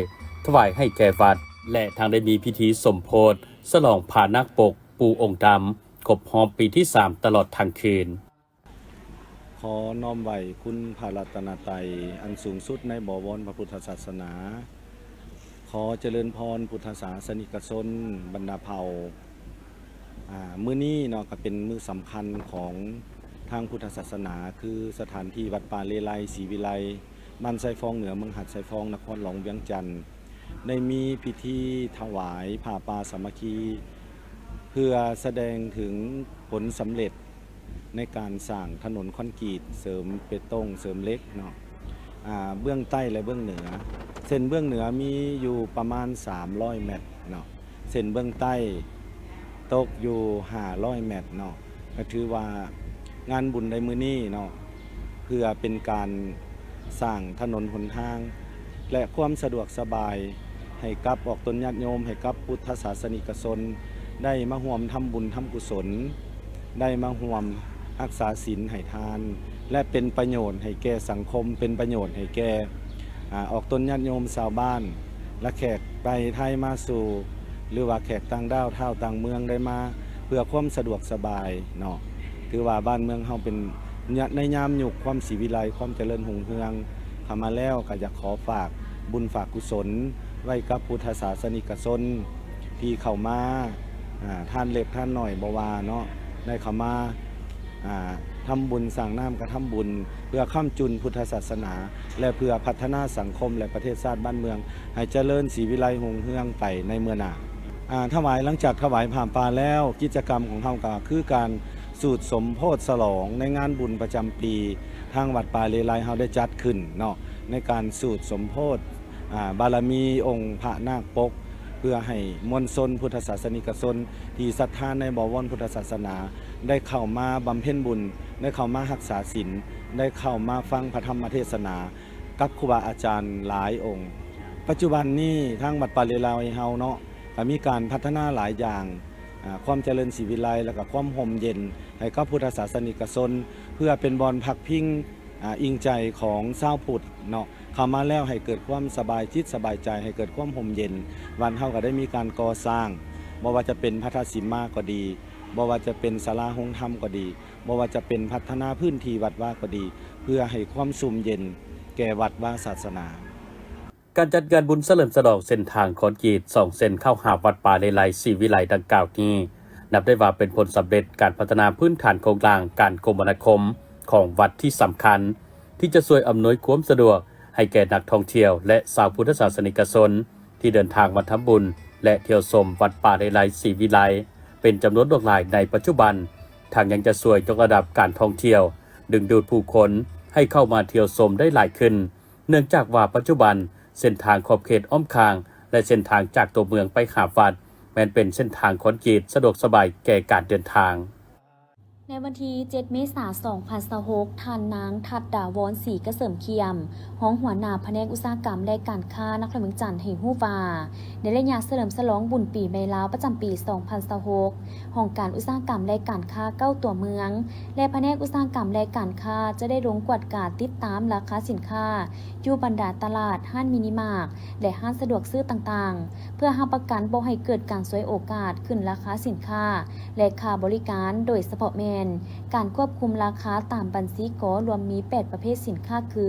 ຖວາຍໃຫ້ແກ່ວັດ ແລະ ທັງໄດ້ມີພິທີສົມໂພດສະຫຼອງພະນາກປົກປູ່ອົງດຳ ຄົບຮອບປີທີສາມຕະຫຼອດທັງຄືນ. ຂໍນ້ອມໄຫວ້ຄຸນພະລັດຕະນະໄຕອັນສູງສຸດໃນບໍວອນພະພຸດທະສາສະໜາ. ຂໍຈະເລີນພອນພຸດທະສາສະນິກະຊົນບັນດາເຜົ່າ. ອາ ມື້ນີ້ເນາະ ກໍເປັນມື້ສຳຄັນຂອງທາງພຸດທະສາສະໜາ ຄືສະຖານທີ່ວັດປ່າເລໄລ ສີວິໄລ ບ້ານຊາຍຟອງເໜືອ ເມືອງຫາດຊາຍຟອງ ນະຄອນຫຼວງວຽງຈັນ ໄດ້ມີພິທີຖວາຍຜ້າປ່າສາມັກຄີ ເພື່ອສະແດງເຖິງຜົນສຳເລັດໃນການສ້າງຖະໜົນຄອນກຣີດ ເສີມເປຕົງ ເສີມເຫຼັກເນາະ ອາ ເບື້ອງໃຕ້ ແລະ ເບື້ອງເໜືອ. ເສັ້ນເບື້ອງເໜືອມີຢູ່ປະມານສາມຮ້ອຍແມັດເນາະ. ເສັ້ນເບື້ອງໃຕ້ຕົກຢູ່ຫ້າຮ້ອຍແມັດເນາະ. ກໍຖືວ່າງານບຸນໃນມື້ນີ້ເນາະ ເພື່ອເປັນການສ້າງຖະໜົນຫົນທາງ ແລະ ຄວາມສະດວກສະບາຍໃຫ້ກັບອອກຕົນຍາດໂຍມ, ໃຫ້ກັບພຸດທະສາສະນິກະຊົນ ໄດ້ມາຮ່ວມທຳບຸນທຳກຸສົນ, ໄດ້ມາຮ່ວມຮັກສາສິນໃຫ້ທານ ແລະ ເປັນປະໂຫຍດໃຫ້ແກ່ສັງຄົມ, ເປັນປະໂຫຍດໃຫ້ແກ່ ອາ ອອກຕົນຍາດໂຍມຊາວບ້ານ ແລະ ແຂກໄປໄທມາສູ່ ຫຼືວ່າແຂກຕ່າງດ້າວທ້າວຕ່າງເມືອງໄດ້ມາ ເພື່ອຄວາມສະດວກສະບາຍເນາະ. ຖືວ່າບ້ານເມືອງເຮົາເປັນ ໃນຍາມຍຸກຄວາມສີວິໄລ ຄວາມຈະເລີນຮຸ່ງເຮືອງເຂົ້າມາແລ້ວ ກໍຢາກຂໍຝາກບຸນຝາກກຸສົນໄວ້ກັບພຸດທະສາສະນິກະຊົນທີ່ເຂົ້າມາ ອາ ທ່ານເລັກທ່ານນ້ອຍບໍ່ວ່າເນາະ ໄດ້ເຂົ້າມາ ອາ ທຳບຸນ ສ້າງນ້ຳກະທຳບຸນ ເພື່ອຄ້ຳຈຸນພຸດທະສາສະໜາ ແລະ ເພື່ອພັດທະນາສັງຄົມ ແລະ ປະເທດຊາດບ້ານເມືອງ ໃຫ້ຈະເລີນສີວິໄລຮຸ່ງເຮືອງໄປໃນເມື່ອໜ້າ. ອາ ຖວາຍ ຫຼັງຈາກຖວາຍຜ້າປ່າແລ້ວ ກິດຈະກຳຂອງເຮົາກໍຄືການສູດສົມໂພດສະຫຼອງໃນງານບຸນປະຈຳປີ ທາງວັດປ່າເລໄລເຮົາໄດ້ຈັດຂຶ້ນເນາະ ໃນການສູດສົມໂພດ ອາ ບາລະມີອົງພະນາກປົກ ເພື່ອໃຫ້ມວນຊົນພຸດທະສາສະນິກະຊົນທີ່ສັດທາໃນບໍວອນພຸດທະສາສະໜາ ໄດ້ເຂົ້າມາບຳເພັນບຸນ, ໄດ້ເຂົ້າມາຮັກສາສິນ, ໄດ້ເຂົ້າມາຟັງພະທຳມະເທດສະໜາກັບຄູບາອາຈານຫຼາຍອົງ. ປັດຈຸບັນນີ້ທາງວັດປ່າເລໄລເຮົາເນາະ ກໍມີການພັດທະນາຫຼາຍຢ່າງ, ອາ, ຄວາມຈະເລີນສີວິໄລ ແລະ ກໍຄວາມຮົ່ມເຢັນໃຫ້ກັບພຸດທະສາສະນິກະຊົນ ເພື່ອເປັນບ່ອນພັກພິງ ອາ ອີງໃຈຂອງຊາວພຸດເນາະ ເຂົ້າມາແລ້ວໃຫ້ເກີດຄວາມສະບາຍຈິດສະບາຍໃຈ, ໃຫ້ເກີດຄວາມຮົ່ມເຢັນ. ວັດເຮົາກໍໄດ້ມີການກໍ່ສ້າງ ບໍ່ວ່າຈະເປັນພັດທະສີມາກໍດີ, ບໍ່ວ່າຈະເປັນສາລາໂຮງທຳກໍດີ, ບໍ່ວ່າຈະເປັນພັດທະນາພື້ນທີ່ວັດວາກໍດີ, ເພື່ອໃຫ້ຄວາມຊຸ່ມເຢັນແກ່ວັດວາສາສະໜາ. ການຈັດງານບຸນສະເຫຼີມສະຫຼອງເສັ້ນທາງຄອນກຣີດສອງເສັ້ນເຂົ້າຫາວັດປ່າເລໄລ ສີວິໄລ ດັ່ງກ່າວນີ້ ນັບໄດ້ວ່າເປັນຜົນສຳເລັດການພັດທະນາພື້ນຖານໂຄງລ່າງການຄົມມະນາຄົມຂອງວັດທີ່ສຳຄັນ ທີ່ຈະຊ່ວຍອຳນວຍຄວາມສະດວກໃຫ້ແກ່ນັກທ່ອງທ່ຽວ ແລະ ຊາວພຸດທະສາສະນິກະຊົນທີ່ເດີນທາງມາທຳບຸນ ແລະ ທ່ຽວຊົມວັດປ່າເລໄລ ສີວິໄລ ເປັນຈຳນວນຫຼວງຫຼາຍໃນປັດຈຸບັນ, ທັງຍັງຈະຊ່ວຍຍົກລະດັບການທ່ອງທ່ຽວ, ດຶງດູດຜູ້ຄົນໃຫ້ເຂົ້າມາທ່ຽວຊົມໄດ້ຫຼາຍຂຶ້ນ, ເນື່ອງຈາກວ່າປັດຈຸບັນເສັ້ນທາງຂອບເຂດອ້ອມຂ້າງ ແລະ ເສັ້ນທາງຈາກຕົວເມືອງໄປຫາວັດ ແມ່ນເປັນເສັ້ນທາງຄອນກຣີດ ສະດວກສະບາຍແກ່ການເດີນທາງ. ໃນວັນທີເຈັດ ເມສາ ສອງພັນຊາວຫົກ, ທ່ານນາງ ທັດດາວອນ ສີກະເສີມຄຽມ, ຮອງຫົວໜ້າພະແນກອຸດສາຫະກຳ ແລະ ການຄ້ານະຄອນຫຼວງວຽງຈັນ ໃຫ້ຮູ້ວ່າ ໃນໄລຍະສະເຫຼີມສະຫຼອງບຸນປີໃໝ່ລາວປະຈຳປີ ສອງພັນຊາວຫົກ, ຫ້ອງການອຸດສາຫະກຳ ແລະ ການຄ້າ ເກົ້າ ຕົວເມືອງ ແລະ ພະແນກອຸດສາຫະກຳ ແລະ ການຄ້າ ຈະໄດ້ລົງກວດກາຕິດຕາມລາຄາສິນຄ້າ ຢູ່ບັນດາຕະຫຼາດ, ຮ້ານມິນິມາດ ແລະ ຮ້ານສະດວກຊື້ຕ່າງໆ ເພື່ອຮັບປະກັນບໍ່ໃຫ້ເກີດການສວຍໂອກາດຂຶ້ນລາຄາສິນຄ້າ ແລະ ຄ່າບໍລິການ, ໂດຍສະເພາະແມ່ນການຄວບຄຸມລາຄາຕາມບັນຊີ ກໍລວມມີແປດປະເພດສິນຄ້າຄື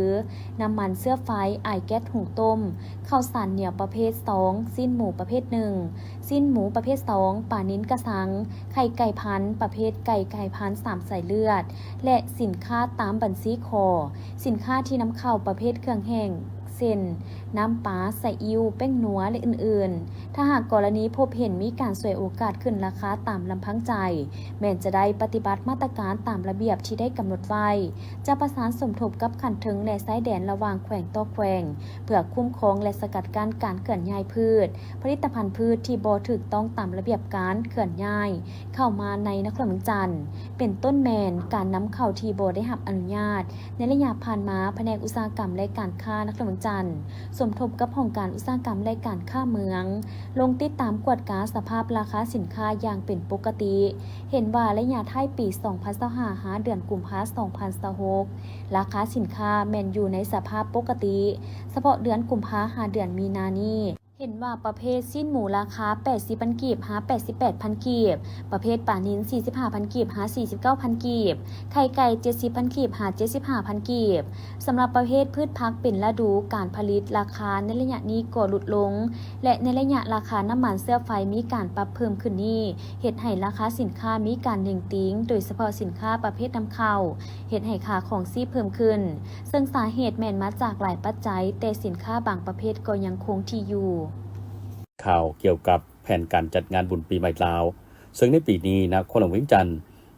ນ້ຳມັນເຊື້ອໄຟ, ອາຍແກັສຫຸງຕົ້ມ, ເຂົ້າສານໜຽວປະເພດຊອງ, ຊີ້ນໝູປະເພດໜຶ່ງ, ຊີ້ນໝູປະເພດຊອງ, ປານິນກະຊັງ, ໄຂ່ໄກ່ພັນປະເພດໄກ່ໄກ່ພັນສາມສາຍເລືອດ ແລະ ສິນຄ້າຕາມບັນຊີຂໍ. ສິນຄ້າທີ່ນຳເຂົ້າປະເພດເຄື່ອງແຫ້ງ ເຊັ່ນ ນ້ຳປາ, ສະອິ້ວ, ແປ້ງນົວ ແລະ ອື່ນໆ. ຖ້າຫາກກໍລະນີພົບເຫັນມີການສວຍໂອກາດຂຶ້ນລາຄາຕາມລຳພັງໃຈ, ແມ່ນຈະໄດ້ປະຕິບັດມາດຕະການຕາມລະບຽບທີ່ໄດ້ກຳນົດໄວ້, ຈະປະສານສົມທົບກັບຂັ້ນເທິງ ແລະ ຊາຍແດນລະຫວ່າງແຂວງຕໍ່ແຂວງ ເພື່ອຄຸ້ມຄອງ ແລະ ສະກັດກັ້ນການເຄື່ອນຍ້າຍພືດ, ຜະລິດຕະພັນພືດທີ່ບໍ່ຖືກຕ້ອງຕາມລະບຽບການເຄື່ອນຍ້າຍເຂົ້າມາໃນນະຄອນຫຼວງວຽງຈັນ, ເປັນຕົ້ນແມ່ນການນຳເຂົ້າທີ່ບໍ່ໄດ້ຮັບອະນຸຍາດ. ໃນໄລຍະຜ່ານມາ, ພະແນກອຸດສາຫະກຳ ແລະ ການຄ້ານະຄອນຫຼວງວຽງຈັນ ສົມທົບກັບຫ້ອງການອຸດສາຫະກຳ ແລະ ການຄ້າເມືອງ ລົງຕິດຕາມກວດກາສະພາບລາຄາສິນຄ້າຢ່າງເປັນປົກກະຕິ. ເຫັນວ່າໄລຍະທ້າຍປີສອງພັນຊາວຫ້າ ຫາເດືອນກຸມພາ ສອງພັນຊາວຫົກ ລາຄາສິນຄ້າແມ່ນຢູ່ໃນສະພາບປົກກະຕິ, ສະເພາະເດືອນກຸມພາ ຫາເດືອນມີນານີ້ ເຫັນວ່າປະເພດຊີ້ນໝູລາຄາແປດສິບພັນກີບ ຫາ ແປດສິບແປດພັນກີບ, ປະເພດປານິນສີ່ສິບຫ້າພັນກີບ ຫາ ສີ່ສິບເກົ້າພັນກີບ, ໄຂ່ໄກ່ເຈັດສິບພັນກີບ ຫາ ເຈັດສິບຫ້າພັນກີບ. ສຳລັບປະເພດພືດຜັກເປັນລະດູການຜະລິດ, ລາຄາໃນໄລຍະນີ້ກໍຫຼຸດລົງ ແລະ ໃນໄລຍະລາຄານ້ຳມັນເຊື້ອໄຟມີການປັບເພີ່ມຂຶ້ນນີ້ ເຮັດໃຫ້ລາຄາສິນຄ້າມີການເໜັງຕີງ, ໂດຍສະເພາະສິນຄ້າປະເພດນຳເຂົ້າ, ເຮັດໃຫ້ຄ່າຄອງຊີບເພີ່ມຂຶ້ນ, ເຊິ່ງສາເຫດແມ່ນມາຈາກຫຼາຍປັດໄຈ, ແຕ່ສິນຄ້າບາງປະເພດກໍຍັງຄົງທີ່ຢູ່. ຂ່າວກ່ຽວກັບແຜນການຈັດງານບຸນປີໃໝ່ລາວ, ເຊິ່ງໃນປີນີ້ນະຄອນຫຼວງວຽງຈັນ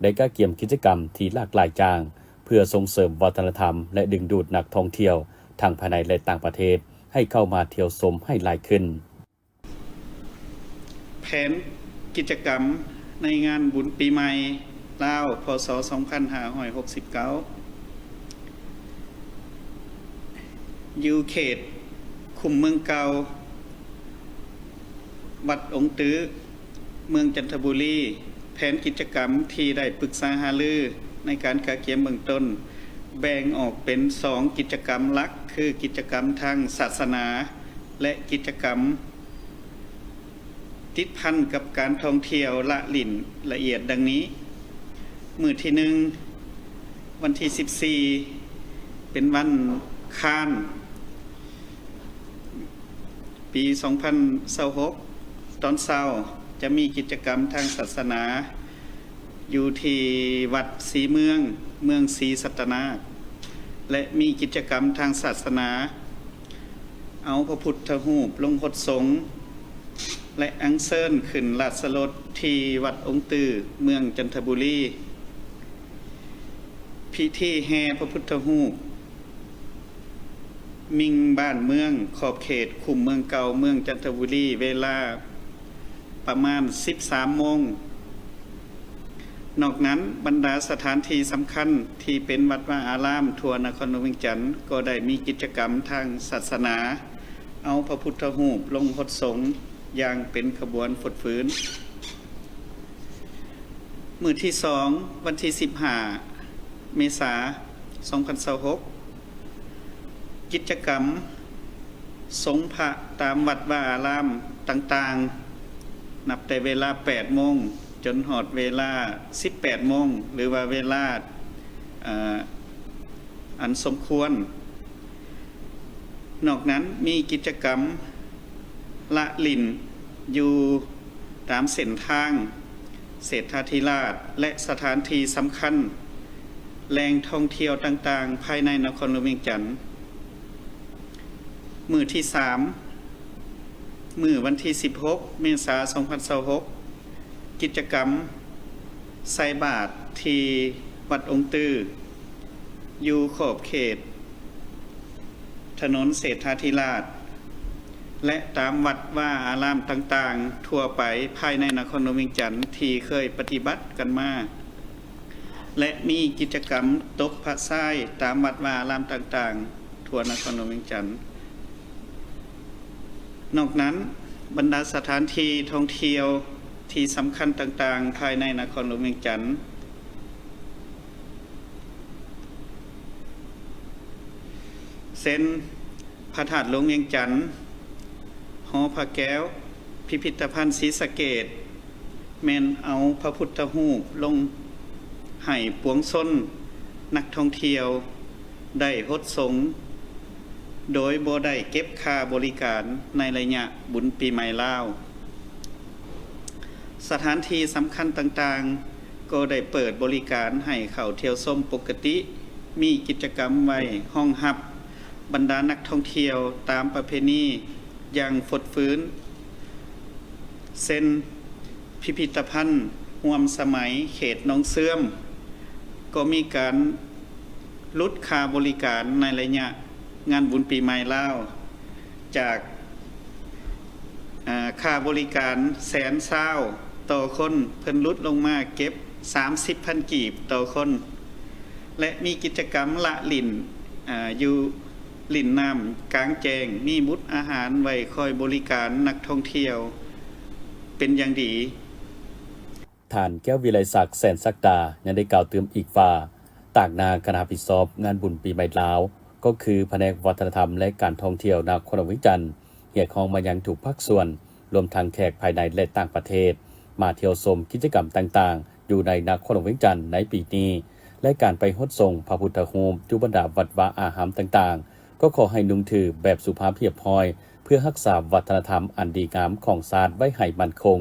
ໄດ້ກະກຽມກິດຈະກຳທີ່ຫຼາກຫຼາຍຢ່າງ ເພື່ອສົ່ງເສີມວັດທະນະທຳ ແລະ ດຶງດູດນັກທ່ອງທ່ຽວທັງພາຍໃນ ແລະ ຕ່າງປະເທດ ໃຫ້ເຂົ້າມາທ່ຽວຊົມໃຫ້ຫຼາຍຂຶ້ນ. ແຜນກິດຈະກຳໃນງານບຸນປີໃໝ່ລາວ ພ.ສ. ສອງພັນຫ້າຮ້ອຍຫົກສິບເກົ້າ ຢູ່ເຂດຄຸ້ມເມືອງເກົ່າ ວັດອົງຕື້ ເມືອງຈັນທະບູລີ. ແຜນກິດຈະກຳທີ່ໄດ້ປຶກສາຫາລືໃນການກະກຽມເບື້ອງຕົ້ນ ແບ່ງອອກເປັນສອງກິດຈະກຳຫຼັກ ຄື ກິດຈະກຳທາງສາສະໜາ ແລະ ກິດຈະກຳ ຕິດພັນກັບການທ່ອງທ່ຽວລະຫຼິ້ນລະອຽດດັ່ງນີ້. ມື້ທີໜຶ່ງ ວັນທີສິບສີ່ ເປັນວັນຄານ ປີສອງພັນຊາວຫົກ ຕອນເຊົ້າຈະມີກິດຈະກຳທາງສາສະໜາ ຢູ່ທີ່ວັດສີເມືອງ ເມືອງສີສັດຕະນາກ ແລະ ມີກິດຈະກຳທາງສາສະໜາ ເອົາພະພຸດທະຮູບລົງຫົດສົງ ແລະ ອັນເຊີນຂຶ້ນລາຊະລົດທີ່ວັດອົງຕື້ ເມືອງຈັນທະບູລີ. ພິທີແຫ່ພະພຸດທະຮູບ ມິ່ງບ້ານເມືອງ ຂອບເຂດຄຸ້ມເມືອງເກົ່າ ເມືອງຈັນທະບູລີ ເວລາປະມານສິບສາມໂມງ. ນອກນັ້ນ, ບັນດາສະຖານທີ່ສຳຄັນທີ່ເປັນວັດວາອາລາມທົ່ວນະຄອນຫຼວງວຽງຈັນ ກໍໄດ້ມີກິດຈະກຳທາງສາສະໜາ ເອົາພະພຸດທະຮູບລົງຫົດສົງຢ່າງເປັນຂະບວນຟົດຟື້ນ. ມື້ທີສອງ ວັນທີສິບຫ້າ ເມສາ ສອງພັນຊາວຫົກ ກິດຈະກຳ ສົງພະຕາມວັດວາອາລາມຕ່າງໆ ນັບແຕ່ເວລາແປດໂມງ ຈົນຮອດເວລາສິບແປດໂມງ ຫຼືວ່າເວລາ ເອີ ອັນສົມຄວນ. ນອກນັ້ນມີກິດຈະກຳລະຫຼິ້ນຢູ່ຕາມເສັ້ນທາງເສດຖາທິລາດ ແລະ ສະຖານທີ່ສຳຄັນ ແຫຼ່ງທ່ອງທ່ຽວຕ່າງໆ ພາຍໃນນະຄອນຫຼວງວຽງຈັນ. ມື້ທີສາມ ມື້ວັນທີສິບຫົກ ເມສາ ສອງພັນຊາວຫົກ ກິດຈະກຳໃສ່ບາດທີ່ວັດອົງຕື້ ຢູ່ຂອບເຂດຖະໜົນເສດຖາທິລາດ ແລະ ຕາມວັດວາອາລາມຕ່າງໆທົ່ວໄປພາຍໃນນະຄອນຫຼວງວຽງຈັນ ທີ່ເຄີຍປະຕິບັດກັນມາ ແລະ ມີກິດຈະກຳຕົກພະຊາຍຕາມວັດວາອາລາມຕ່າງໆທົ່ວນະຄອນຫຼວງວຽງຈັນ. ນອກນັ້ນ, ບັນດາສະຖານທີ່ທ່ອງທ່ຽວທີ່ສຳຄັນຕ່າງໆພາຍໃນນະຄອນຫຼວງວຽງຈັນ ເຊັ່ນ ພະທາດຫຼວງວຽງຈັນ, ຫໍພະແກ້ວ, ພິພິທະພັນສີສະເກດ, ແມ່ນເອົາພະພຸດທະຮູບລົງໃຫ້ປວງຊົນນັກທ່ອງທ່ຽວໄດ້ຫົດສົງ ໂດຍບໍ່ໄດ້ເກັບຄ່າບໍລິການໃນໄລຍະບຸນປີໃໝ່ລາວ. ສະຖານທີ່ສຳຄັນຕ່າງໆກໍໄດ້ເປີດບໍລິການໃຫ້ເຂົ້າທ່ຽວຊົມປົກກະຕິ, ມີກິດຈະກຳໄວ້ຮອງຮັບບັນດານັກທ່ອງທ່ຽວຕາມປະເພນີຢ່າງຟົດຟື້ນ ເຊັ່ນ ພິພິທະພັນຮ່ວມສະໄໝເຂດໜອງເຊື່ອມ ກໍມີການຫຼຸດຄ່າບໍລິການໃນໄລຍະງານບຸນປີໃໝ່ລາວ ຈາກ ອາ ຄ່າບໍລິການແສນຊາວຕໍ່ຄົນ ເພິ່ນຫຼຸດລົງມາເກັບສາມສິບພັນກີບຕໍ່ຄົນ ແລະ ມີກິດຈະກຳລະຫຼິ້ນ ອາ ຢູ່ຫຼິ້ນນ້ຳກາງແຈ້ງ, ມີບຸດອາຫານໄວ້ຄອຍບໍລິການນັກທ່ອງທ່ຽວເປັນຢ່າງດີ. ທ່ານ ແກ້ວວິໄລສັກ ແສນສັກດາ ຍັງໄດ້ກ່າວຕື່ມອີກວ່າ ຕາງໜ້າຄະນະຮັບຜິດຊອບງານບຸນປີໃໝ່ລາວ ກໍຄືພະແນກວັດທະນະທຳ ແລະ ການທ່ອງທ່ຽວນະຄອນຫຼວງວຽງຈັນ ຮຽກຮ້ອງມາຍັງທຸກພາກສ່ວນ ລວມທັງແຂກພາຍໃນ ແລະ ຕ່າງປະເທດ ມາທ່ຽວຊົມກິດຈະກຳຕ່າງໆ ຢູ່ໃນນະຄອນຫຼວງວຽງຈັນໃນປີນີ້ ແລະ ການໄປຫົດສົງພະພຸດທະຮູບຢູ່ບັນດາວັດວາອາຮາມຕ່າງໆ ກໍຂໍໃຫ້ນຸ່ງຖືແບບສຸພາບຮຽບຮ້ອຍ ເພື່ອຮັກສາວັດທະນະທຳອັນດີງາມຂອງຊາດໄວ້ໃຫ້ໝັ້ນຄົງ.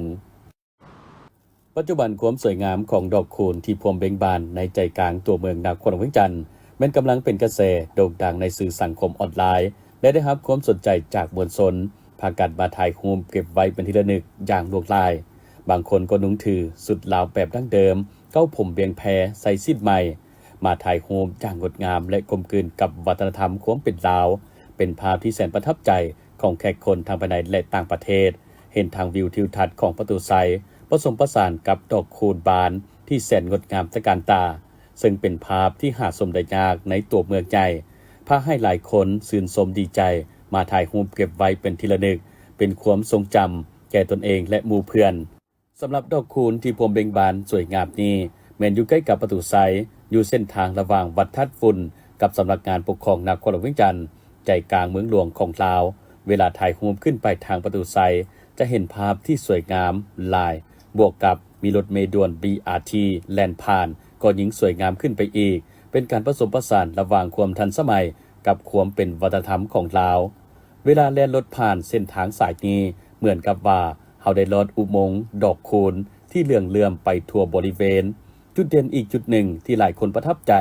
ປັດຈຸບັນຄວາມສວຍງາມຂອງດອກຄູນທີ່ພວມເບັ່ງບານໃນໃຈກາງຕົວເມືອງນະຄອນຫຼວງວຽງຈັນ ແມ່ນກຳລັງເປັນກະແສໂດ່ງດັງໃນສື່ສັງຄົມອອນລາຍ ແລະ ໄດ້ຮັບຄວາມສົນໃຈຈາກມວນຊົນ ພາກັນມາຖ່າຍຮູບເກັບໄວ້ເປັນທີ່ລະນຶກຢ່າງຫຼວງຫຼາຍ. ບາງຄົນກໍນຸ່ງຖືຊຸດລາວແບບດັ້ງເດີມ, ເກົ້າຜົມບຽງແພ, ໃສ່ສິ້ນໃໝ່, ມາຖ່າຍຮູບຢ່າງງົດງາມ ແລະ ກົມກືນກັບວັດທະນະທຳຄວາມເປັນລາວ. ເປັນພາບທີ່ແສນປະທັບໃຈຂອງແຂກຄົນທັງພາຍໃນ ແລະ ຕ່າງປະເທດ. ເຫັນທັງວິວທິວທັດຂອງປະຕູໄຊ ປະສົມປະສານກັບດອກຄູນບານທີ່ແສນງົດງາມຕະການຕາ, ເຊິ່ງເປັນພາບທີ່ຫາຊົມໄດ້ຍາກໃນຕົວເມືອງໃຫຍ່, ພາໃຫ້ຫຼາຍຄົນຊື່ນຊົມດີໃຈ ມາຖ່າຍຮູບເກັບໄວ້ເປັນທີ່ລະນຶກ, ເປັນຄວາມຊົງຈຳແກ່ຕົນເອງ ແລະ ໝູ່ເພື່ອນ. ສຳລັບດອກຄູນທີ່ພວມເບັ່ງບານສວຍງາມນີ້ ແມ່ນຢູ່ໃກ້ກັບປະຕູໄຊ, ຢູ່ເສັ້ນທາງລະຫວ່າງວັດທາດຝຸ່ນກັບສຳນັກງານປົກຄອງນະຄອນຫຼວງວຽງຈັນ, ໃຈກາງເມືອງຫຼວງຂອງລາວ. ເວລາຖ່າຍຮູບຂຶ້ນໄປທາງປະຕູໄຊ ຈະເຫັນພາບທີ່ສວຍງາມຫຼາຍ, ບວກກັບມີລົດເມດ່ວນ ບີອາທີ ແລ່ນຜ່ານ ກໍຍິ່ງສວຍງາມຂຶ້ນໄປອີກ, ເປັນການປະສົມປະສານລະຫວ່າງຄວາມທັນສະໄໝກັບຄວາມເປັນວັດທະນະທຳຂອງລາວ. ເວລາແລ່ນລົດຜ່ານເສັ້ນທາງສາຍນີ້ ເໝືອນກັບວ່າເຮົາໄດ້ລອດອຸໂມງດອກຄູນທີ່ເຫຼືອງເຫຼື້ອມໄປທົ່ວບໍລິເວນ. ຈຸດເດັ່ນອີກຈຸດໜຶ່ງທີ່ຫຼາຍຄົນປະທັບໃຈ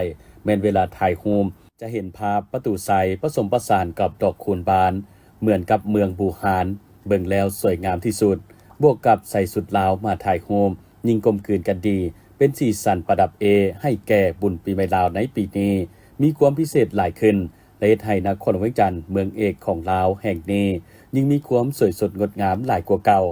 ແມ່ນເວລາຖ່າຍຮູບຈະເຫັນພາບປະຕູໄຊປະສົມປະສານກັບດອກຄູນບານ ເໝືອນກັບເມືອງບູຮານ, ເບິ່ງແລ້ວສວຍງາມທີ່ສຸດ. ບວກກັບໃສ່ຊຸດລາວມາຖ່າຍຮູບ ຍິ່ງກົມກືນກັນດີ, ເປັນສີສັນປະດັບເອໃຫ້ແກ່ບຸນປີໃໝ່ລາວໃນປີນີ້ ມີຄວາມພິເສດຫຼາຍຂຶ້ນ ແລະ ເຮັດໃຫ້ນະຄອນຫຼວງວຽງຈັນ ເມືອງເອກຂອງລາວແຫ່ງນີ້ ຍິ່ງມີຄວາມສວຍສົດງົດງາມຫຼາຍກວ່າເກົ່າ.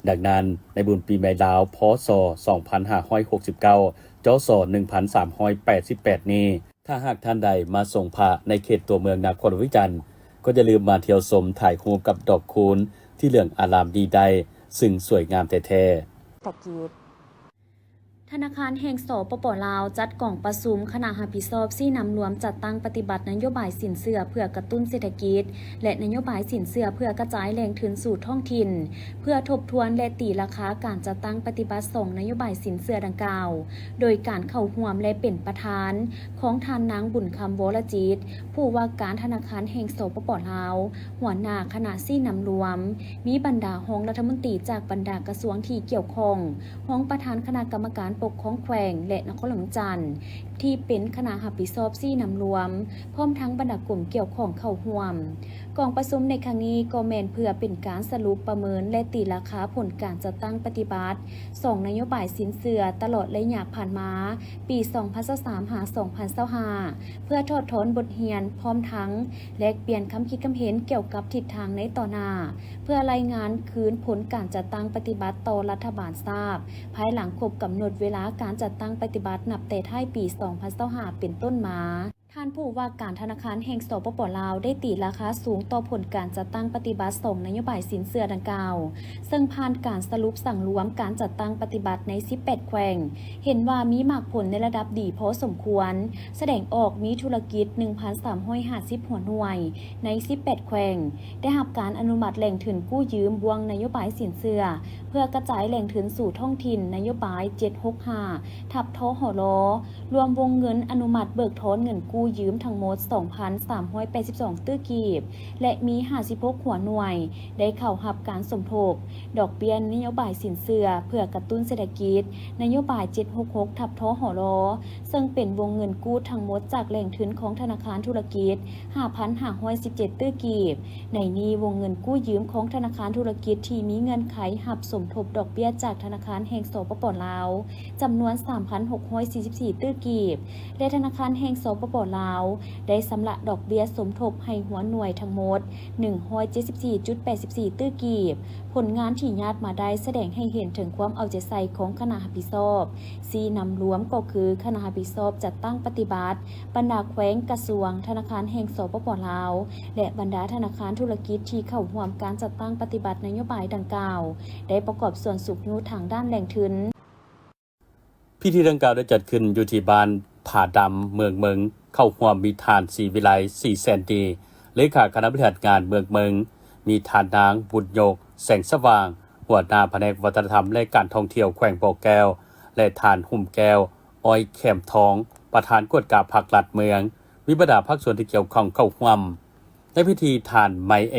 ດັ່ງນັ້ນ, ໃນບຸນປີໃໝ່ລາວ ພ.ສ. ສອງພັນຫ້າຮ້ອຍຫົກສິບເກົ້າ ຈ.ສ. ໜຶ່ງພັນສາມຮ້ອຍແປດສິບແປດນີ້, ຖ້າຫາກທ່ານໃດມາຊົງພະໃນເຂດຕົວເມືອງນະຄອນຫຼວງວຽງຈັນ, ກໍຢ່າລືມມາທ່ຽວຊົມຖ່າຍຮູບກັບດອກຄູນທີ່ເຫຼືອງອາລາມນີ້ໄດ້, ຊຶ່ງສວຍງາມແທ້ໆ. ທະນາຄານແຫ່ງ ສປປ ລາວ ຈັດກອງປະຊຸມຄະນະຮັບຜິດຊອບຊີ້ນຳລວມຈັດຕັ້ງປະຕິບັດນະໂຍບາຍສິນເຊື່ອເພື່ອກະຕຸ້ນເສດຖະກິດ ແລະ ນະໂຍບາຍສິນເຊື່ອເພື່ອກະຈາຍແຫຼ່ງທຶນສູ່ທ້ອງຖິ່ນ ເພື່ອທົບທວນ ແລະ ຕີລາຄາການຈັດຕັ້ງປະຕິບັດສອງນະໂຍບາຍສິນເຊື່ອດັ່ງກ່າວ, ໂດຍການເຂົ້າຮ່ວມ ແລະ ເປັນປະທານຂອງທ່ານນາງ ບຸນຄຳ ວໍລະຈິດ ຜູ້ວ່າການທະນາຄານແຫ່ງ ສປປ ລາວ, ຫົວໜ້າຄະນະຊີ້ນຳລວມ, ມີບັນດາຮອງລັດຖະມົນຕີຈາກບັນດາກະຊວງທີ່ກ່ຽວຂ້ອງ, ຮອງປະທານຄະນະກຳມະການປົກຄອງແຂວງ ແລະ ນະຄອນຫຼວງວຽງຈັນ, ທີ່ເປັນຄະນະຮັບຜິດຊອບຊີ້ນຳລວມ, ພ້ອມທັງບັນດາກົມກ່ຽວຂ້ອງເຂົ້າຮ່ວມ. ກອງປະຊຸມໃນຄັ້ງນີ້ກໍແມ່ນເພື່ອເປັນການສະຫຼຸບປະເມີນ ແລະ ຕີລາຄາຜົນການຈັດຕັ້ງປະຕິບັດສອງນະໂຍບາຍສິນເຊື່ອຕະຫຼອດໄລຍະຜ່ານມາ ປີສອງພັນຊາວສາມ ຫາ ສອງພັນຊາວຫ້າ ເພື່ອຖອດຖອນບົດຮຽນ, ພ້ອມທັງແລກປ່ຽນຄຳຄິດຄຳເຫັນກ່ຽວກັບທິດທາງໃນຕໍ່ໜ້າ, ເພື່ອລາຍງານຄືນຜົນການຈັດຕັ້ງປະຕິບັດຕໍ່ລັດຖະບານຊາບ ພາຍຫຼັງຄົບກຳນົດເວລາການຈັດຕັ້ງປະຕິບັດນັບແຕ່ທ້າຍປີສອງພັນຊາວຫ້າເປັນຕົ້ນມາ. ທ່ານຜູ້ວ່າການທະນາຄານແຫ່ງ ສປປ ລາວ ໄດ້ຕີລາຄາສູງຕໍ່ຜົນການຈັດຕັ້ງປະຕິບັດສອງນະໂຍບາຍສິນເຊື່ອດັ່ງກ່າວ, ເຊິ່ງຜ່ານການສະຫຼຸບສັງລວມການຈັດຕັ້ງປະຕິບັດໃນສິບແປດແຂວງ, ເຫັນວ່າມີໝາກຜົນໃນລະດັບດີພໍສົມຄວນ, ສະແດງອອກມີທຸລະກິດໜຶ່ງພັນສາມຮ້ອຍຫ້າສິບຫົວໜ່ວຍໃນສິບແປດແຂວງ, ໄດ້ຮັບການອະນຸມັດແຫຼ່ງທຶນກູ້ຢືມບ່ວງນະໂຍບາຍສິນເຊື່ອ ເພື່ອກະຈາຍແຫຼ່ງທຶນສູ່ທ້ອງຖິ່ນ, ນະໂຍບາຍເຈັດຫົກຫ້າ ທັບ ທຫລ ລວມວົງເງິນອະນຸມັດເບີກຖອນເງິນກູ້ຢືມທັງໝົດສອງພັນສາມຮ້ອຍແປດສິບສອງຕື້ກີບ ແລະ ມີຫ້າສິບຫົກຫົວໜ່ວຍໄດ້ເຂົ້າຮັບການສົມທົບດອກເບ້ຍນະໂຍບາຍສິນເຊື່ອເພື່ອກະຕຸ້ນເສດຖະກິດ, ນະໂຍບາຍເຈັດຫົກຫົກ ທັບ ທຫລ ເຊິ່ງເປັນວົງເງິນກູ້ທັງໝົດຈາກແຫຼ່ງທຶນຂອງທະນາຄານທຸລະກິດ ຫ້າພັນຫ້າຮ້ອຍສິບເຈັດຕື້ກີບ. ໃນນີ້ວົງເງິນກູ້ຢືມຂອງທະນາຄານທຸລະກິດທີ່ມີເງື່ອນໄຂຮັບສົມທົບດອກເບ້ຍຈາກທະນາຄານແຫ່ງ ສປປ ລາວ ຈຳນວນສາມພັນຫົກຮ້ອຍສີ່ສິບສີ່ຕື້ກີບ ແລະ ທະນາຄານແຫ່ງ ສປປ ລາວ ໄດ້ຊຳລະດອກເບ້ຍສົມທົບໃຫ້ຫົວໜ່ວຍທັງໝົດໜຶ່ງຮ້ອຍເຈັດສິບສີ່ຈຸດແປດສິບສີ່ຕື້ກີບ. ຜົນງານທີ່ຍາດມາໄດ້ສະແດງໃຫ້ເຫັນເຖິງຄວາມເອົາໃຈໃສ່ຂອງຄະນະຮັບຜິດຊອບຊີ້ນຳລວມ ກໍຄືຄະນະຮັບຜິດຊອບຈັດຕັ້ງປະຕິບັດ, ບັນດາແຂວງ, ກະຊວງ, ທະນາຄານແຫ່ງ ສປປ ລາວ ແລະ ບັນດາທະນາຄານທຸລະກິດທີ່ເຂົ້າຮ່ວມການຈັດຕັ້ງປະຕິບັດນະໂຍບາຍດັ່ງກ່າວ ໄດ້ປະກອບສ່ວນຊຸກຍູ້ທາງດ້ານແຫຼ່ງທຶນ. ພິທີດັ່ງກ່າວໄດ້ຈັດຂຶ້ນຢູ່ທີ່ບ້ານຜາດຳ ເມືອງເມິງ, ເຂົ້າຮ່ວມມີທ່ານ ສີວິໄລ ສີແສນດີ ເລຂາຄະນະບໍລິຫານງານເມືອງເມິງ, ມີທ່ານນາງ ບຸນຍົກ ແສງສະຫວ່າງ ຫົວໜ້າພະແນກວັດທະນະທຳ ແລະ ການທ່ອງທ່ຽວແຂວງບໍ່ແກ້ວ ແລະ ທ່ານ ຫຸ້ມແກ້ວ ອ້ອຍແຂມທອງ ປະທານກວດກາພັກລັດເມືອງ, ມີບັນດາພາກສ່ວນທີ່ກ່ຽວຂ້ອງເຂົ້າຮ່ວມ. ໃນພິທີ ທ່ານ ໄມແອ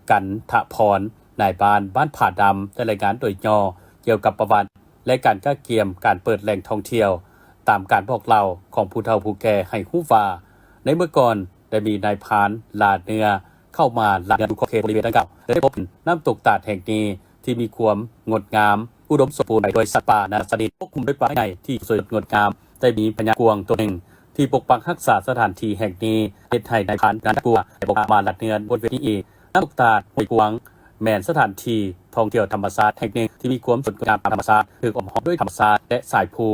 ກັນທະພອນ ນາຍບ້ານບ້ານຜາດຳ ໄດ້ລາຍງານໂດຍຫຍໍ້ກ່ຽວກັບປະຫວັດ ແລະ ການກະກຽມການເປີດແຫຼ່ງທ່ອງທ່ຽວ ຕາມການບອກເລົ່າຂອງຜູ້ເຖົ້າຜູ້ແກ່ໃຫ້ຮູ້ວ່າ ໃນເມື່ອກ່ອນໄດ້ມີນາຍພານລ່າເນື້ອເຂົ້າມາລ່າເນື້ອຢູ່ຂອບເຂດບໍລິເວນດັ່ງກ່າວ ແລະ ໄດ້ພົບເຫັນນ້ຳຕົກຕາດແຫ່ງນີ້ ທີ່ມີຄວາມງົດງາມ ອຸດົມສົມບູນໄປດ້ວຍສັດປ່ານານາຊະນິດ ປົກຄຸມດ້ວຍປ່າໄມ້ໃຫຍ່ທີ່ສວຍສົດງົດງາມ, ໄດ້ມີພະຍາດກວາງຕົວໜຶ່ງທີ່ປົກປັກຮັກສາສະຖານທີ່ແຫ່ງນີ້ ເຮັດໃຫ້ນາຍພານນັ້ນກົວ ແລະ ບໍ່ກ້າມາລັດເຮືອນບົນເວທີອີກ. ນ້ຳຕົກຕາດຫ້ວຍກວາງ ແມ່ນສະຖານທີ່ທ່ອງທ່ຽວທຳມະຊາດແຫ່ງໜຶ່ງທີ່ມີຄວາມສົດງົດງາມຕາມທຳມະຊາດ, ຖືກອ້ອມຮອບດ້ວຍທຳມະຊາດ ແລະ ສາຍພູ,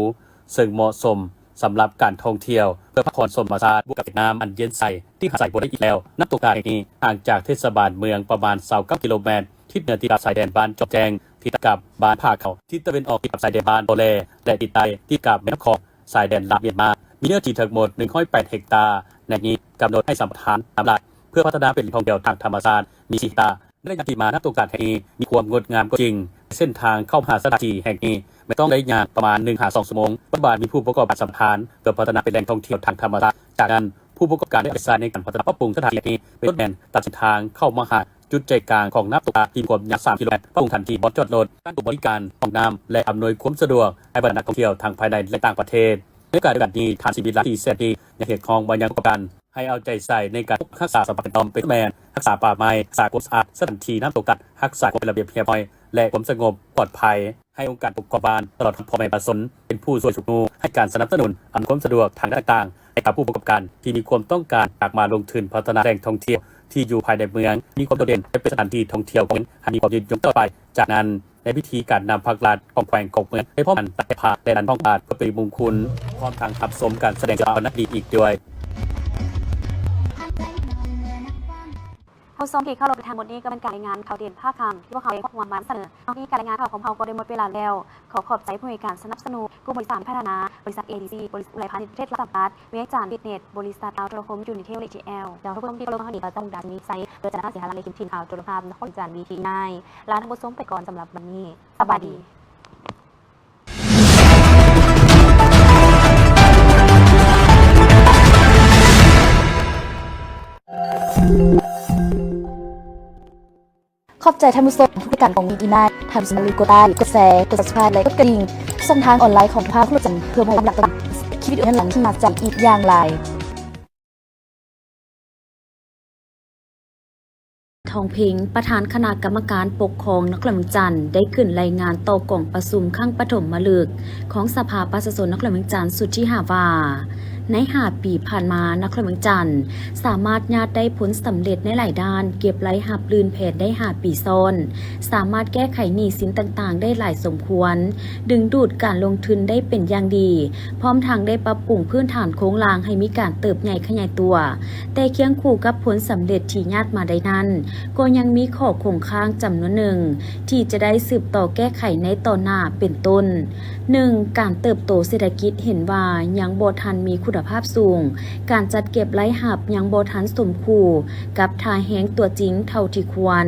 ເຊິ່ງເໝາະສົມສຳລັບການທ່ອງທ່ຽວ ເພື່ອພັກຜ່ອນຊົມທຳມະຊາດ ບວກກັບນ້ຳອັນເຢັນໃສ ທີ່ຫາໃຊ້ບໍ່ໄດ້ອີກແລ້ວ. ນ້ຳຕົກຕາດແຫ່ງນີ້ຫ່າງຈາກເທດສະບານເມືອງປະມານຊາວເກົ້າກິໂລແມັດ, ທິດເໜືອຕິດກັບຊາຍແດນບ້ານຈອມແຈ້ງ, ຕິດກັບບ້ານຜາຂາວ, ທິດຕາເວັນອອກຕິດກັບຊາຍແດນບ້ານບໍ່ແລ ແລະ ທິດໃຕ້ຕິດກັບແມ່ນ້ຳຂອງ, ຊາຍແດນລາວ-ມຽນມາ. ມີເນື້ອທີ່ທັງໝົດໜຶ່ງຮ້ອຍແປດເຮັກຕາ, ໃນນີ້ກຳນົດໃຫ້ສຳປະທານຕາມຫຼັກ ເພື່ອພັດທະນາເປັນແຫຼ່ງທ່ອງທ່ຽວທາງທຳມະຊາດ ມີສີ່ເຮັກຕາ. ໃນໄລຍະຜ່ານມາ ນ້ຳຕົກຕາດແຫ່ງນີ້ມີຄວາມງົດງາມກໍຈິງ, ເສັ້ນທາງເຂົ້າມາສະຖານທີ່ແຫ່ງນີ້ແມ່ນຕ້ອງໄດ້ຍ່າງປະມານໜຶ່ງຫາສອງຊົ່ວໂມງ. ປັດຈຸບັນມີຜູ້ປະກອບການສຳປະທານເພື່ອພັດທະນາເປັນແຫຼ່ງທ່ອງທ່ຽວທາງທຳມະຊາດ. ຈາກນັ້ນ, ຜູ້ປະກອບການໄດ້ເອົາໃຈໃສ່ໃນການພັດທະນາປັບປຸງສະຖານທີ່ແຫ່ງນີ້ ເປັນຕົ້ນແມ່ນຕັດເສັ້ນທາງເຂົ້າມາຫາຈຸດໃຈກາງຂອງນ້ຳຕົກຕາດທີ່ມີຄວາມຍາວສາມກິໂລແມັດ, ປັບປຸງສະຖານທີ່ບ່ອນຈອດລົດ, ການບະລິການ, ຫ້ອງນ້ຳ ແລະ ອຳນວຍຄວາມສະດວກໃຫ້ບັນດານັກທ່ອງທ່ຽວທັງພາຍໃນ ແລະ ຕ່າງປະເທດ. ໃນໂອກາດດຽວກັນນີ້, ທ່ານ ສີວິໄລ ສີແສນດີ ຍັງຮຽກຮ້ອງມາຍັງຜູ້ປະກອບການ ໃຫ້ເອົາໃຈໃສ່ໃນການປົກປັກຮັກສາສຳປະທານເປັນຕົ້ນແມ່ນ ຮັກສາປ່າໄມ້, ຮັກສາຄວາມສະອາດສະຖານທີ່ນ້ຳຕົກຕາດ, ຮັກສາຄວາມເປັນລະບຽບຮຽບຮ້ອຍ ແລະ ຄວາມສະຫງົບປອດໄພ, ໃຫ້ອົງການປົກຄອງບ້ານ ຕະຫຼອດຮອດພໍ່ແມ່ປະຊາຊົນ ເປັນຜູ້ຊ່ວຍຊຸກຍູ້ໃຫ້ການສະໜັບສະໜູນອຳນວຍຄວາມສະດວກທາງດ້ານຕ່າງໆ ໃຫ້ກັບຜູ້ປະກອບການທີ່ມີຄວາມຕ້ອງການຢາກມາລົງທຶນພັດທະນາແຫຼ່ງທ່ອງທ່ຽວທີ່ຢູ່ພາຍໃນເມືອງ ມີຄວາມໂດດເດັ່ນ ແລະ ເປັນສະຖານທີ່ທ່ອງທ່ຽວໃຫ້ມີຄວາມຍືນຍົງຕະຫຼອດໄປ. ຈາກນັ້ນ, ໃນພິທີການນຳພັກລັດຂອງແຂວງຂອງເມືອງໄດ້ພ້ອມກັນຕັດແກ່ຜ້າ ແລະ ດັນທອງບາດເພື່ອເປັນມຸງຄຸນ ພ້ອມທັງຮັບຊົມການສະແດງສິລະປະນາດລີກດ້ວຍ. ທ່ານຜູ້ຊົມທີ່ເຄົາລົບ, ທັງໝົດນີ້ກໍແມ່ນການລາຍງານຂ່າວເດັ່ນພາກຄ່ຳທີ່ພວກເຮົາໄດ້ຮວບຮວມມານຳສະເໜີ. ຕອນນີ້ການລາຍງານຂ່າວຂອງເຮົາກໍໄດ້ໝົດເວລາແລ້ວ. ຂໍຂອບໃຈຜູ້ໃຫ້ການສະໜັບສະໜູນ, ກຸ່ມບໍລິສັດພັດທະນາ, ບໍລິສັດ ເອດີຊີ, ບໍລິສັດອຸໄລພານິດເທດລາວຈຳກັດ, ວຽງຈັນຟິດເນັດ, ບໍລິສັດລາວໂທລະຄົມ ຢູນິເທວ ເອເຈແອລ ຈາກພວກລົມທີ່ເຄົາລົບ, ເຮົານີ້ກໍຕ້ອງດາສະມີໄຊ ເກີດຈາກນະຄອນສະສີຫາລາມ ແລະ ທີມງານໂທລະພາບນະຄອນຫຼວງວຽງຈັນ ວີທີໄອ ລາທ່ານຜູ້ຊົມໄປກ່ອນສຳລັບວັນນີ້. ສະບາຍດີ. ຂອບໃຈທ່ານຜູ້ຊົມທຸກການຂອງ ວີທີໄອ ທ່ານຜູ້ຊົມຢ່າລືມກົດໄລ, ກົດແຊ, ກົດ Subscribe ແລະ ກົດກະດິ່ງ ຊ່ອງທາງອອນລາຍຂອງພາກລົດຈັນ ເພື່ອບໍ່ໃຫ້ພາດຫຼັງຕ່າງໆ. ຊີວິດເຮືອນຫຼັງທີ່ໜັກໃຈອີກຢ່າງຫຼາຍ. ທອງເພັງ ປະທານຄະນະກຳມະການປົກຄອງນະຄອນຫຼວງວຽງຈັນ ໄດ້ຂຶ້ນລາຍງານຕໍ່ກອງປະຊຸມຄັ້ງປະຖົມມະລຶກຂອງສະພາປະຊາຊົນນະຄອນຫຼວງວຽງຈັນຊຸດທີຫ້າວ່າ, ໃນຫ້າປີຜ່ານມາ, ນະຄອນຫຼວງວຽງຈັນສາມາດຍາດໄດ້ຜົນສຳເລັດໃນຫຼາຍດ້ານ, ເກັບລາຍຮັບລື່ນແຜນໄດ້ຫ້າປີຊ້ອນ, ສາມາດແກ້ໄຂໜີ້ສິນຕ່າງໆໄດ້ຫຼາຍສົມຄວນ, ດຶງດູດການລົງທຶນໄດ້ເປັນຢ່າງດີ, ພ້ອມທັງໄດ້ປັບປຸງພື້ນຖານໂຄງລ່າງໃຫ້ມີການເຕີບໃຫຍ່ຂະຫຍາຍຕົວ. ແຕ່ຄຽງຄູ່ກັບຜົນສຳເລັດທີ່ຍາດມາໄດ້ນັ້ນ, ກໍຍັງມີຂໍ້ຄົງຄ້າງຈຳນວນໜຶ່ງທີ່ຈະໄດ້ສືບຕໍ່ແກ້ໄຂໃນຕໍ່ໜ້າ ເປັນຕົ້ນ, ໜຶ່ງ ການເຕີບໂຕເສດຖະກິດເຫັນວ່າຍັງບໍ່ທັນມີຄຸນນະພາບສູງ, ການຈັດເກັບລາຍຮັບຍັງບໍ່ທັນສົມຄູ່ກັບທ່າແຮງຕົວຈິງເທົ່າທີ່ຄວນ,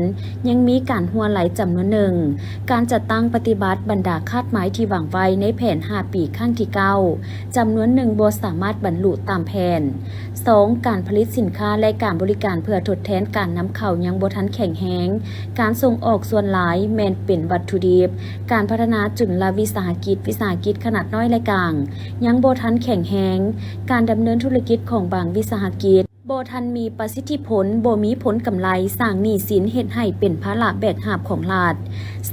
ຍັງມີການຮົ່ວໄຫຼຈຳນວນໜຶ່ງ, ການຈັດຕັ້ງປະຕິບັດບັນດາຄາດໝາຍທີ່ວາງໄວ້ໃນແຜນຫ້າປີຄັ້ງທີເກົ້າ ຈຳນວນໜຶ່ງບໍ່ສາມາດບັນລຸຕາມແຜນ. ສອງ ການຜະລິດສິນຄ້າ ແລະ ການບໍລິການເພື່ອທົດແທນການນຳເຂົ້າຍັງບໍ່ທັນແຂງແຮງ, ການສົ່ງອອກສ່ວນຫຼາຍແມ່ນເປັນວັດຖຸດິບ, ການພັດທະນາຈຸນລະວິສາຫະກິດ, ວິສາຫະກິດຂະໜາດນ້ອຍ ແລະ ກາງ ຍັງບໍ່ທັນແຂງແຮງ, ການດຳເນີນທຸລະກິດຂອງບາງວິສາຫະກິດ ບໍ່ທັນມີປະສິດທິຜົນ, ບໍ່ມີຜົນກຳໄລ, ສ້າງໜີ້ສິນ, ເຮັດໃຫ້ເປັນພາລະແບກຫາບຂອງລັດ.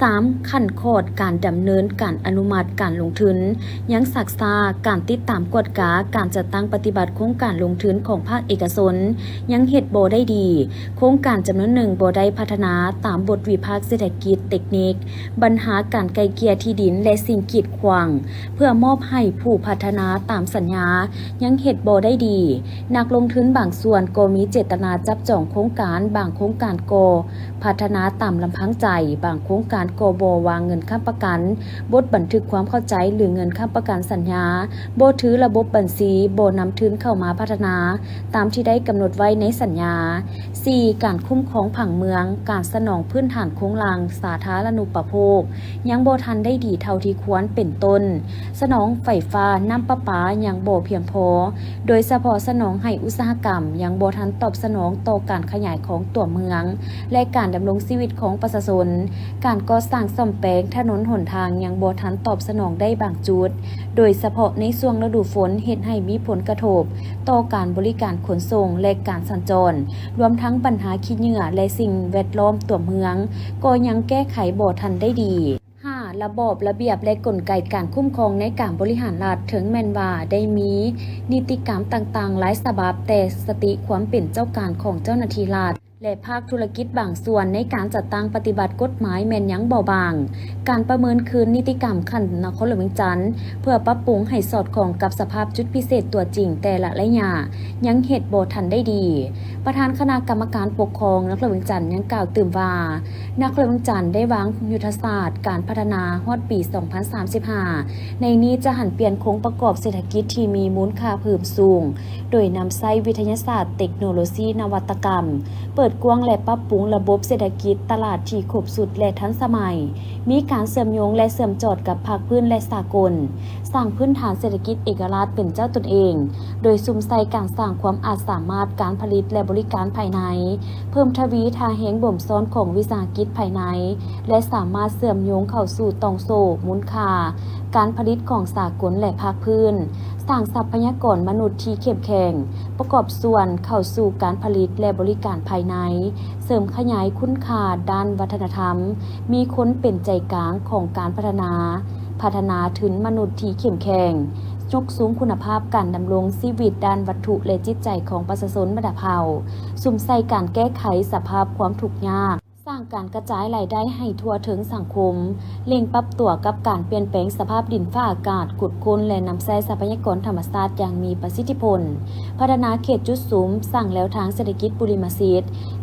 ສາມ ຂັ້ນຂອດການດຳເນີນການອະນຸມັດການລົງທຶນຍັງຊັກຊ້າ, ການຕິດຕາມກວດກາການຈັດຕັ້ງປະຕິບັດໂຄງການລົງທຶນຂອງພາກເອກະຊົນຍັງເຮັດບໍ່ໄດ້ດີ, ໂຄງການຈຳນວນໜຶ່ງບໍ່ໄດ້ພັດທະນາຕາມບົດວິພາກເສດຖະກິດເຕັກນິກ, ບັນຫາການໄກ່ເກ່ຍທີ່ດິນ ແລະ ສິ່ງກີດຂວາງ ເພື່ອມອບໃຫ້ຜູ້ພັດທະນາຕາມສັນຍາ ຍັງເຮັດບໍ່ໄດ້ດີ. ນັກລົງທຶນບາງສ່ວນກໍມີເຈດຕະນາຈັບຈອງໂຄງການ, ບາງໂຄງການກໍພັດທະນາຕາມລຳພັງໃຈ, ບາງໂຄງການກໍບໍ່ວາງເງິນຄ້ຳປະກັນ, ບົດບັນທຶກຄວາມເຂົ້າໃຈ ຫຼື ເງິນຄ້ຳປະກັນສັນຍາ, ບໍ່ຖືລະບົບບັນຊີ, ບໍ່ນຳທຶນເຂົ້າມາພັດທະນາຕາມທີ່ໄດ້ກຳນົດໄວ້ໃນສັນຍາ. ສີ່ ການຄຸ້ມຄອງຜັງເມືອງ, ການສະໜອງພື້ນຖານໂຄງລ່າງສາທາລະນຸປະໂພກ ຍັງບໍ່ທັນໄດ້ດີເທົ່າທີ່ຄວນ ເປັນຕົ້ນ ສະໜອງໄຟຟ້າ, ນ້ຳປະປາຍັງບໍ່ພຽງພໍ, ໂດຍສະເພາະສະໜອງໃຫ້ອຸດສາຫະກຳ ຍັງບໍ່ທັນຕອບສະໜອງຕໍ່ການຂະຫຍາຍຂອງຕົວເມືອງ ແລະ ການດຳລົງຊີວິດຂອງປະຊາຊົນ. ການກໍ່ສ້າງສ້ອມແປງຖະໜົນຫົນທາງຍັງບໍ່ທັນຕອບສະໜອງໄດ້ບາງຈຸດ, ໂດຍສະເພາະໃນຊ່ວງລະດູຝົນ ເຮັດໃຫ້ມີຜົນກະທົບຕໍ່ການບໍລິການຂົນສົ່ງ ແລະ ການສັນຈອນ, ລວມທັງບັນຫາຂີ້ເຫຍື້ອ ແລະ ສິ່ງແວດລ້ອມຕົວເມືອງ ກໍຍັງແກ້ໄຂບໍ່ທັນໄດ້ດີ. ຫ້າ ລະບອບລະບຽບ ແລະ ກົນໄກການຄຸ້ມຄອງໃນການບໍລິຫານລັດ, ເຖິງແມ່ນວ່າໄດ້ມີນິຕິກຳຕ່າງໆຫຼາຍສະບັບ, ແຕ່ສະຕິຄວາມເປັນເຈົ້າການຂອງເຈົ້າໜ້າທີ່ລັດ ແລະ ພາກທຸລະກິດບາງສ່ວນໃນການຈັດຕັ້ງປະຕິບັດກົດໝາຍແມ່ນຍັງເບົາບາງ. ການປະເມີນຄືນນິຕິກຳຂັ້ນນະຄອນຫຼວງວຽງຈັນ ເພື່ອປັບປຸງໃຫ້ສອດຄ່ອງກັບສະພາບຈຸດພິເສດຕົວຈິງແຕ່ລະໄລຍະ ຍັງເຮັດບໍ່ທັນໄດ້ດີ. ປະທານຄະນະກຳມະການປົກຄອງນະຄອນຫຼວງວຽງຈັນຍັງກ່າວຕື່ມວ່າ, ນະຄອນຫຼວງວຽງຈັນໄດ້ວາງຍຸດທະສາດການພັດທະນາຮອດປີສອງພັນສາມສິບຫ້າ, ໃນນີ້ຈະຫັນປ່ຽນໂຄງປະກອບເສດຖະກິດທີ່ມີມູນຄ່າເພີ່ມສູງ, ໂດຍນຳໃຊ້ວິທະຍາສາດ, ເຕັກໂນໂລຊີ, ນະວັດຕະກຳ, ເປີດກວ້າງ ແລະ ປັບປຸງລະບົບເສດຖະກິດຕະຫຼາດທີ່ຄົບຊຸດ ແລະ ທັນສະໄໝ, ມີການເຊື່ອມໂຍງ ແລະ ເຊື່ອມຈອດກັບພາກພື້ນ ແລະ ສາກົນ, ສ້າງພື້ນຖານເສດຖະກິດເອກະລາດເປັນເຈົ້າຕົນເອງ, ໂດຍສຸມໃສ່ການສ້າງຄວາມອາດສາມາດການຜະລິດ ແລະ ບໍລິການພາຍໃນ, ເພີ່ມທະວີທ່າແຮງບົ່ມຊ້ອນຂອງວິສາຫະກິດພາຍໃນ ແລະ ສາມາດເຊື່ອມໂຍງເຂົ້າສູ່ຕ່ອງໂສ້ມູນຄ່າການຜະລິດຂອງສາກົນ ແລະ ພາກພື້ນ, ສ້າງຊັບພະຍາກອນມະນຸດທີ່ເຂັ້ມແຂງ ປະກອບສ່ວນເຂົ້າສູ່ການຜະລິດ ແລະ ບໍລິການພາຍໃນ, ເສີມຂະຫຍາຍຄຸນຄ່າດ້ານວັດທະນະທຳ, ມີຄົນເປັນໃຈກາງຂອງການພັດທະນາ, ພັດທະນາທຶນມະນຸດທີ່ເຂັ້ມແຂງ, ຍົກສູງຄຸນນະພາບການດຳລົງຊີວິດດ້ານວັດຖຸ ແລະ ຈິດໃຈຂອງປະຊາຊົນບັນດາເຜົ່າ, ສຸມໃສ່ການແກ້ໄຂສະພາບຄວາມທຸກຍາກ, ສ້າງການກະຈາຍລາຍໄດ້ໃຫ້ທົ່ວເຖິງສັງຄົມ, ເລັ່ງປັບຕົວກັບການປ່ຽນແປງສະພາບດິນຟ້າອາກາດ, ຂຸດຄົ້ນ ແລະ ນຳໃຊ້ຊັບພະຍາກອນທຳມະຊາດຢ່າງມີປະສິດທິຜົນ, ພັດທະນາເຂດຈຸດສຸມ, ສ້າງແລວທາງເສດຖະກິດບຸລິມະສິດ,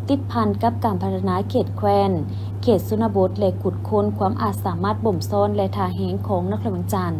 ຕິດພັນກັບການພັດທະນາເຂດແຄວ້ນ, ເຂດຊົນນະບົດ ແລະ ຂຸດຄົ້ນຄວາມອາດສາມາດບົ່ມຊ້ອນ ແລະ ທ່າແຮງຂອງນະຄອນຫຼວງວຽງຈັນ.